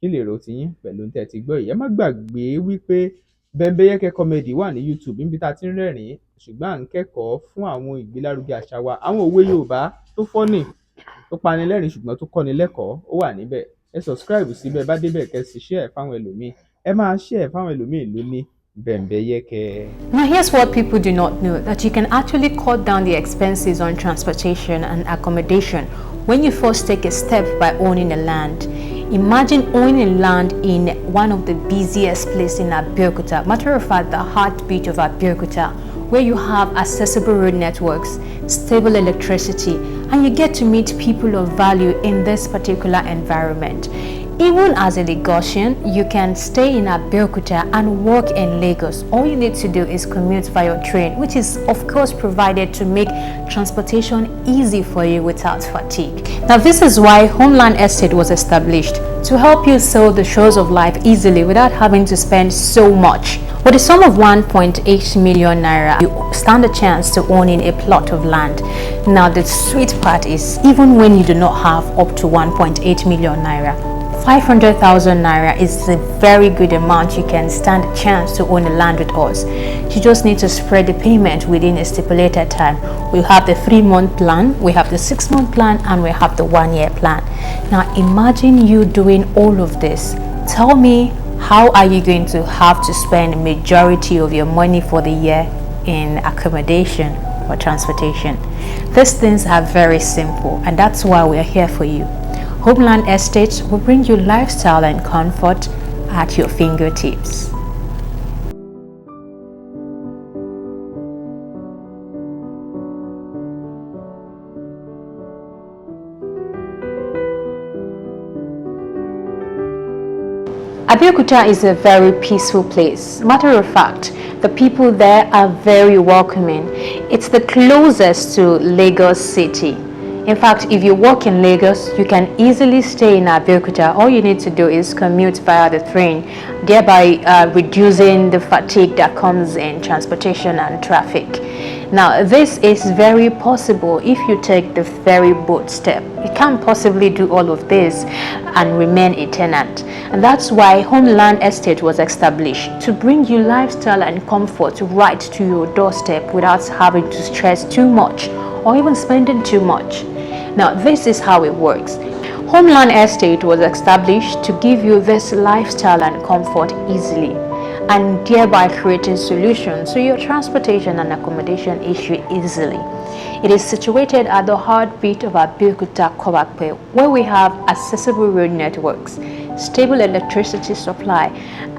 Kí lè rò tiyín pẹ̀lú ohun tẹ́ ẹ ti gbọ́ yìí? Ẹ má gbàgbé wípé Bẹ́ńbẹ́yẹ́kẹ́ Comedy wà ní YouTube, níbi tá a ti ń rẹ́rìn-ín ṣùgbọ́n à ń kẹ́kọ̀ọ́ fún àwọn ìgbélárugẹ àṣà wa. Àwọn òwe Yorùbá tó funny, tó panilẹ́rìn ṣùgbọ́n tó kọ́ni lẹ́kọ̀ọ́, ó wà níbẹ̀. Ẹ subscribe síbẹ̀, bá débẹ̀, kẹ́ sì share fáwọn ẹlòmíì. Ẹ máa share fáwọn ẹlòmíì lóní Bẹ́ńbẹ́yẹ́kẹ́. Now, here's what people do not know: that you can actually cut down the expenses on transportation and accommodation when you first take a step by owning a land. Imagine owning a land in one of the busiest places in Abeokuta, matter of fact, the heartbeat of Abeokuta, where you have accessible road networks, stable electricity, and you get to meet people of value in this particular environment. Even as a Lagosian, you can stay in Abeokuta and work in Lagos. All you need to do is commute via train, which is of course provided to make transportation easy for you without fatigue. Now, this is why Homeland Estate was established, to help you sail the shores of life easily without having to spend so much. With a sum of 1.8 million naira, you stand a chance to owning a plot of land. Now, the sweet part is, even when you do not have up to 1.8 million naira, 500,000 naira is a very good amount. You can stand a chance to own a land with us. You just need to spread the payment within a stipulated time. We have the 3-month plan, we have the 6-month plan, and we have the 1-year plan. Now, imagine you doing all of this. Tell me, how are you going to have to spend majority of your money for the year in accommodation or transportation? These things are very simple, and that's why we are here for you. Homeland Estates will bring you lifestyle and comfort at your fingertips. Abeokuta is a very peaceful place. Matter of fact, the people there are very welcoming. It's the closest to Lagos City. In fact, if you work in Lagos, you can easily stay in Abeokuta. All you need to do is commute via the train, thereby reducing the fatigue that comes in transportation and traffic. Now, this is very possible if you take the very bold step. You can't possibly do all of this and remain a tenant. And that's why Homeland Estate was established, to bring you lifestyle and comfort right to your doorstep without having to stress too much or even spending too much. Now, this is how it works. Homeland Estate was established to give you this lifestyle and comfort easily, and thereby creating solutions to your transportation and accommodation issue easily. It is situated at the heartbeat of Abeokuta Kobape, where we have accessible road networks, stable electricity supply,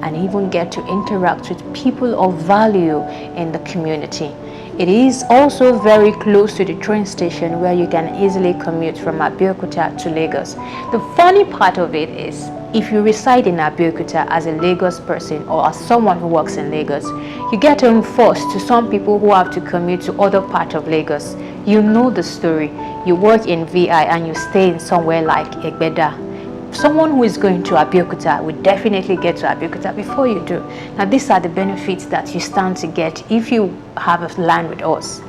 and even get to interact with people of value in the community. It is also very close to the train station, where you can easily commute from Abeokuta to Lagos. The funny part of it is, if you reside in Abeokuta as a Lagos person or as someone who works in Lagos, you get home first to some people who have to commute to other parts of Lagos. You know the story. You work in VI and you stay in somewhere like Egbeda. Someone who is going to Abeokuta will definitely get to Abeokuta before you do. Now, these are the benefits that you stand to get if you have a land with us.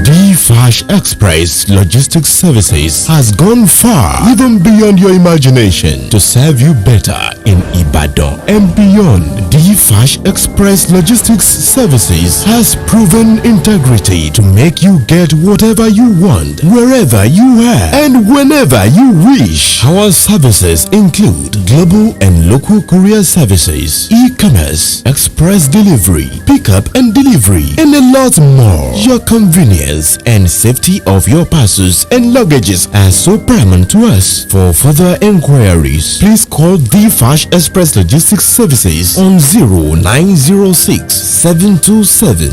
D-Fash Express Logistics Services has gone far, even beyond your imagination, to serve you better in Ibadan and beyond. D-Fash Express Logistics Services has proven integrity to make you get whatever you want, wherever you are, and whenever you wish. Our services include global and local courier services, e-commerce, express delivery, pickup and delivery, and a lot more. Your convenience and safety of your parcels and luggages are so paramount to us. For further inquiries, please call the Fash Express Logistics Services on 0906 727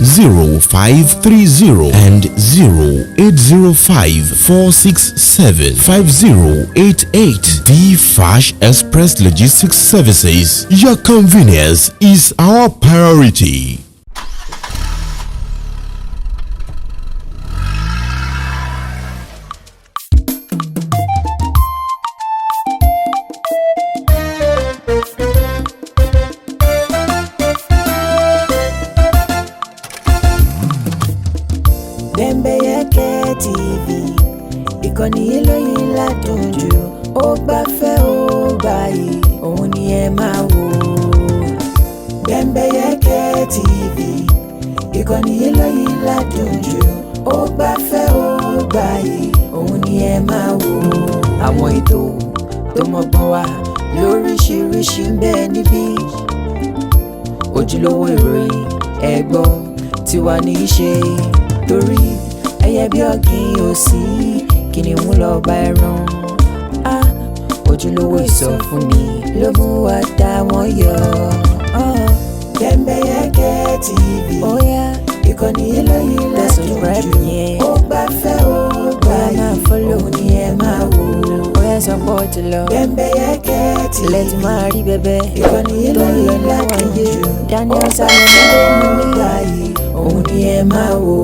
0530 and 0805 467 5088. The Fash Express Logistics Services. Your convenience is our priority. Bembeyeke TV, ìkànnì eléyìí ládùn jù. Ó gbafẹ́, ó gbààyè, òun ni ẹ máa wò. Bembeyeke TV, ìkànnì eléyìí ládùn jù. Ó gbafẹ́, ó gbààyè, òun ni ẹ máa wò. Àwọn ètò tó mọ́gbọ́n wá lóríṣiríṣi ń bẹ níbí. Ojúlówó ìròyìn ẹ̀gbọ́ tiwa ní í ṣe, torí ẹyẹ bí ọ̀gìn ò sí, kìnìún lọ́ba ẹran. Á ojúlówó ìsọfúnni ló mú wa dá wọn yọ. Bembeyeke TV, ìkànnì eléyìí ládùn jù. Ó gbafẹ́, ó gbààyè, òun ni ẹ máa wò. Bóyá sọ pé ó ti lọ. Bembeyeke TV, Ilẹ̀ ti máa rí bẹ́bẹ́ ìkànnì tó ń lọ eléyìí níwọ̀n ládùn ayé. jù. Daniel Ó Salomon gbafẹ́, ló ó mú mi. gbààyè, òun ni ẹ máa wò.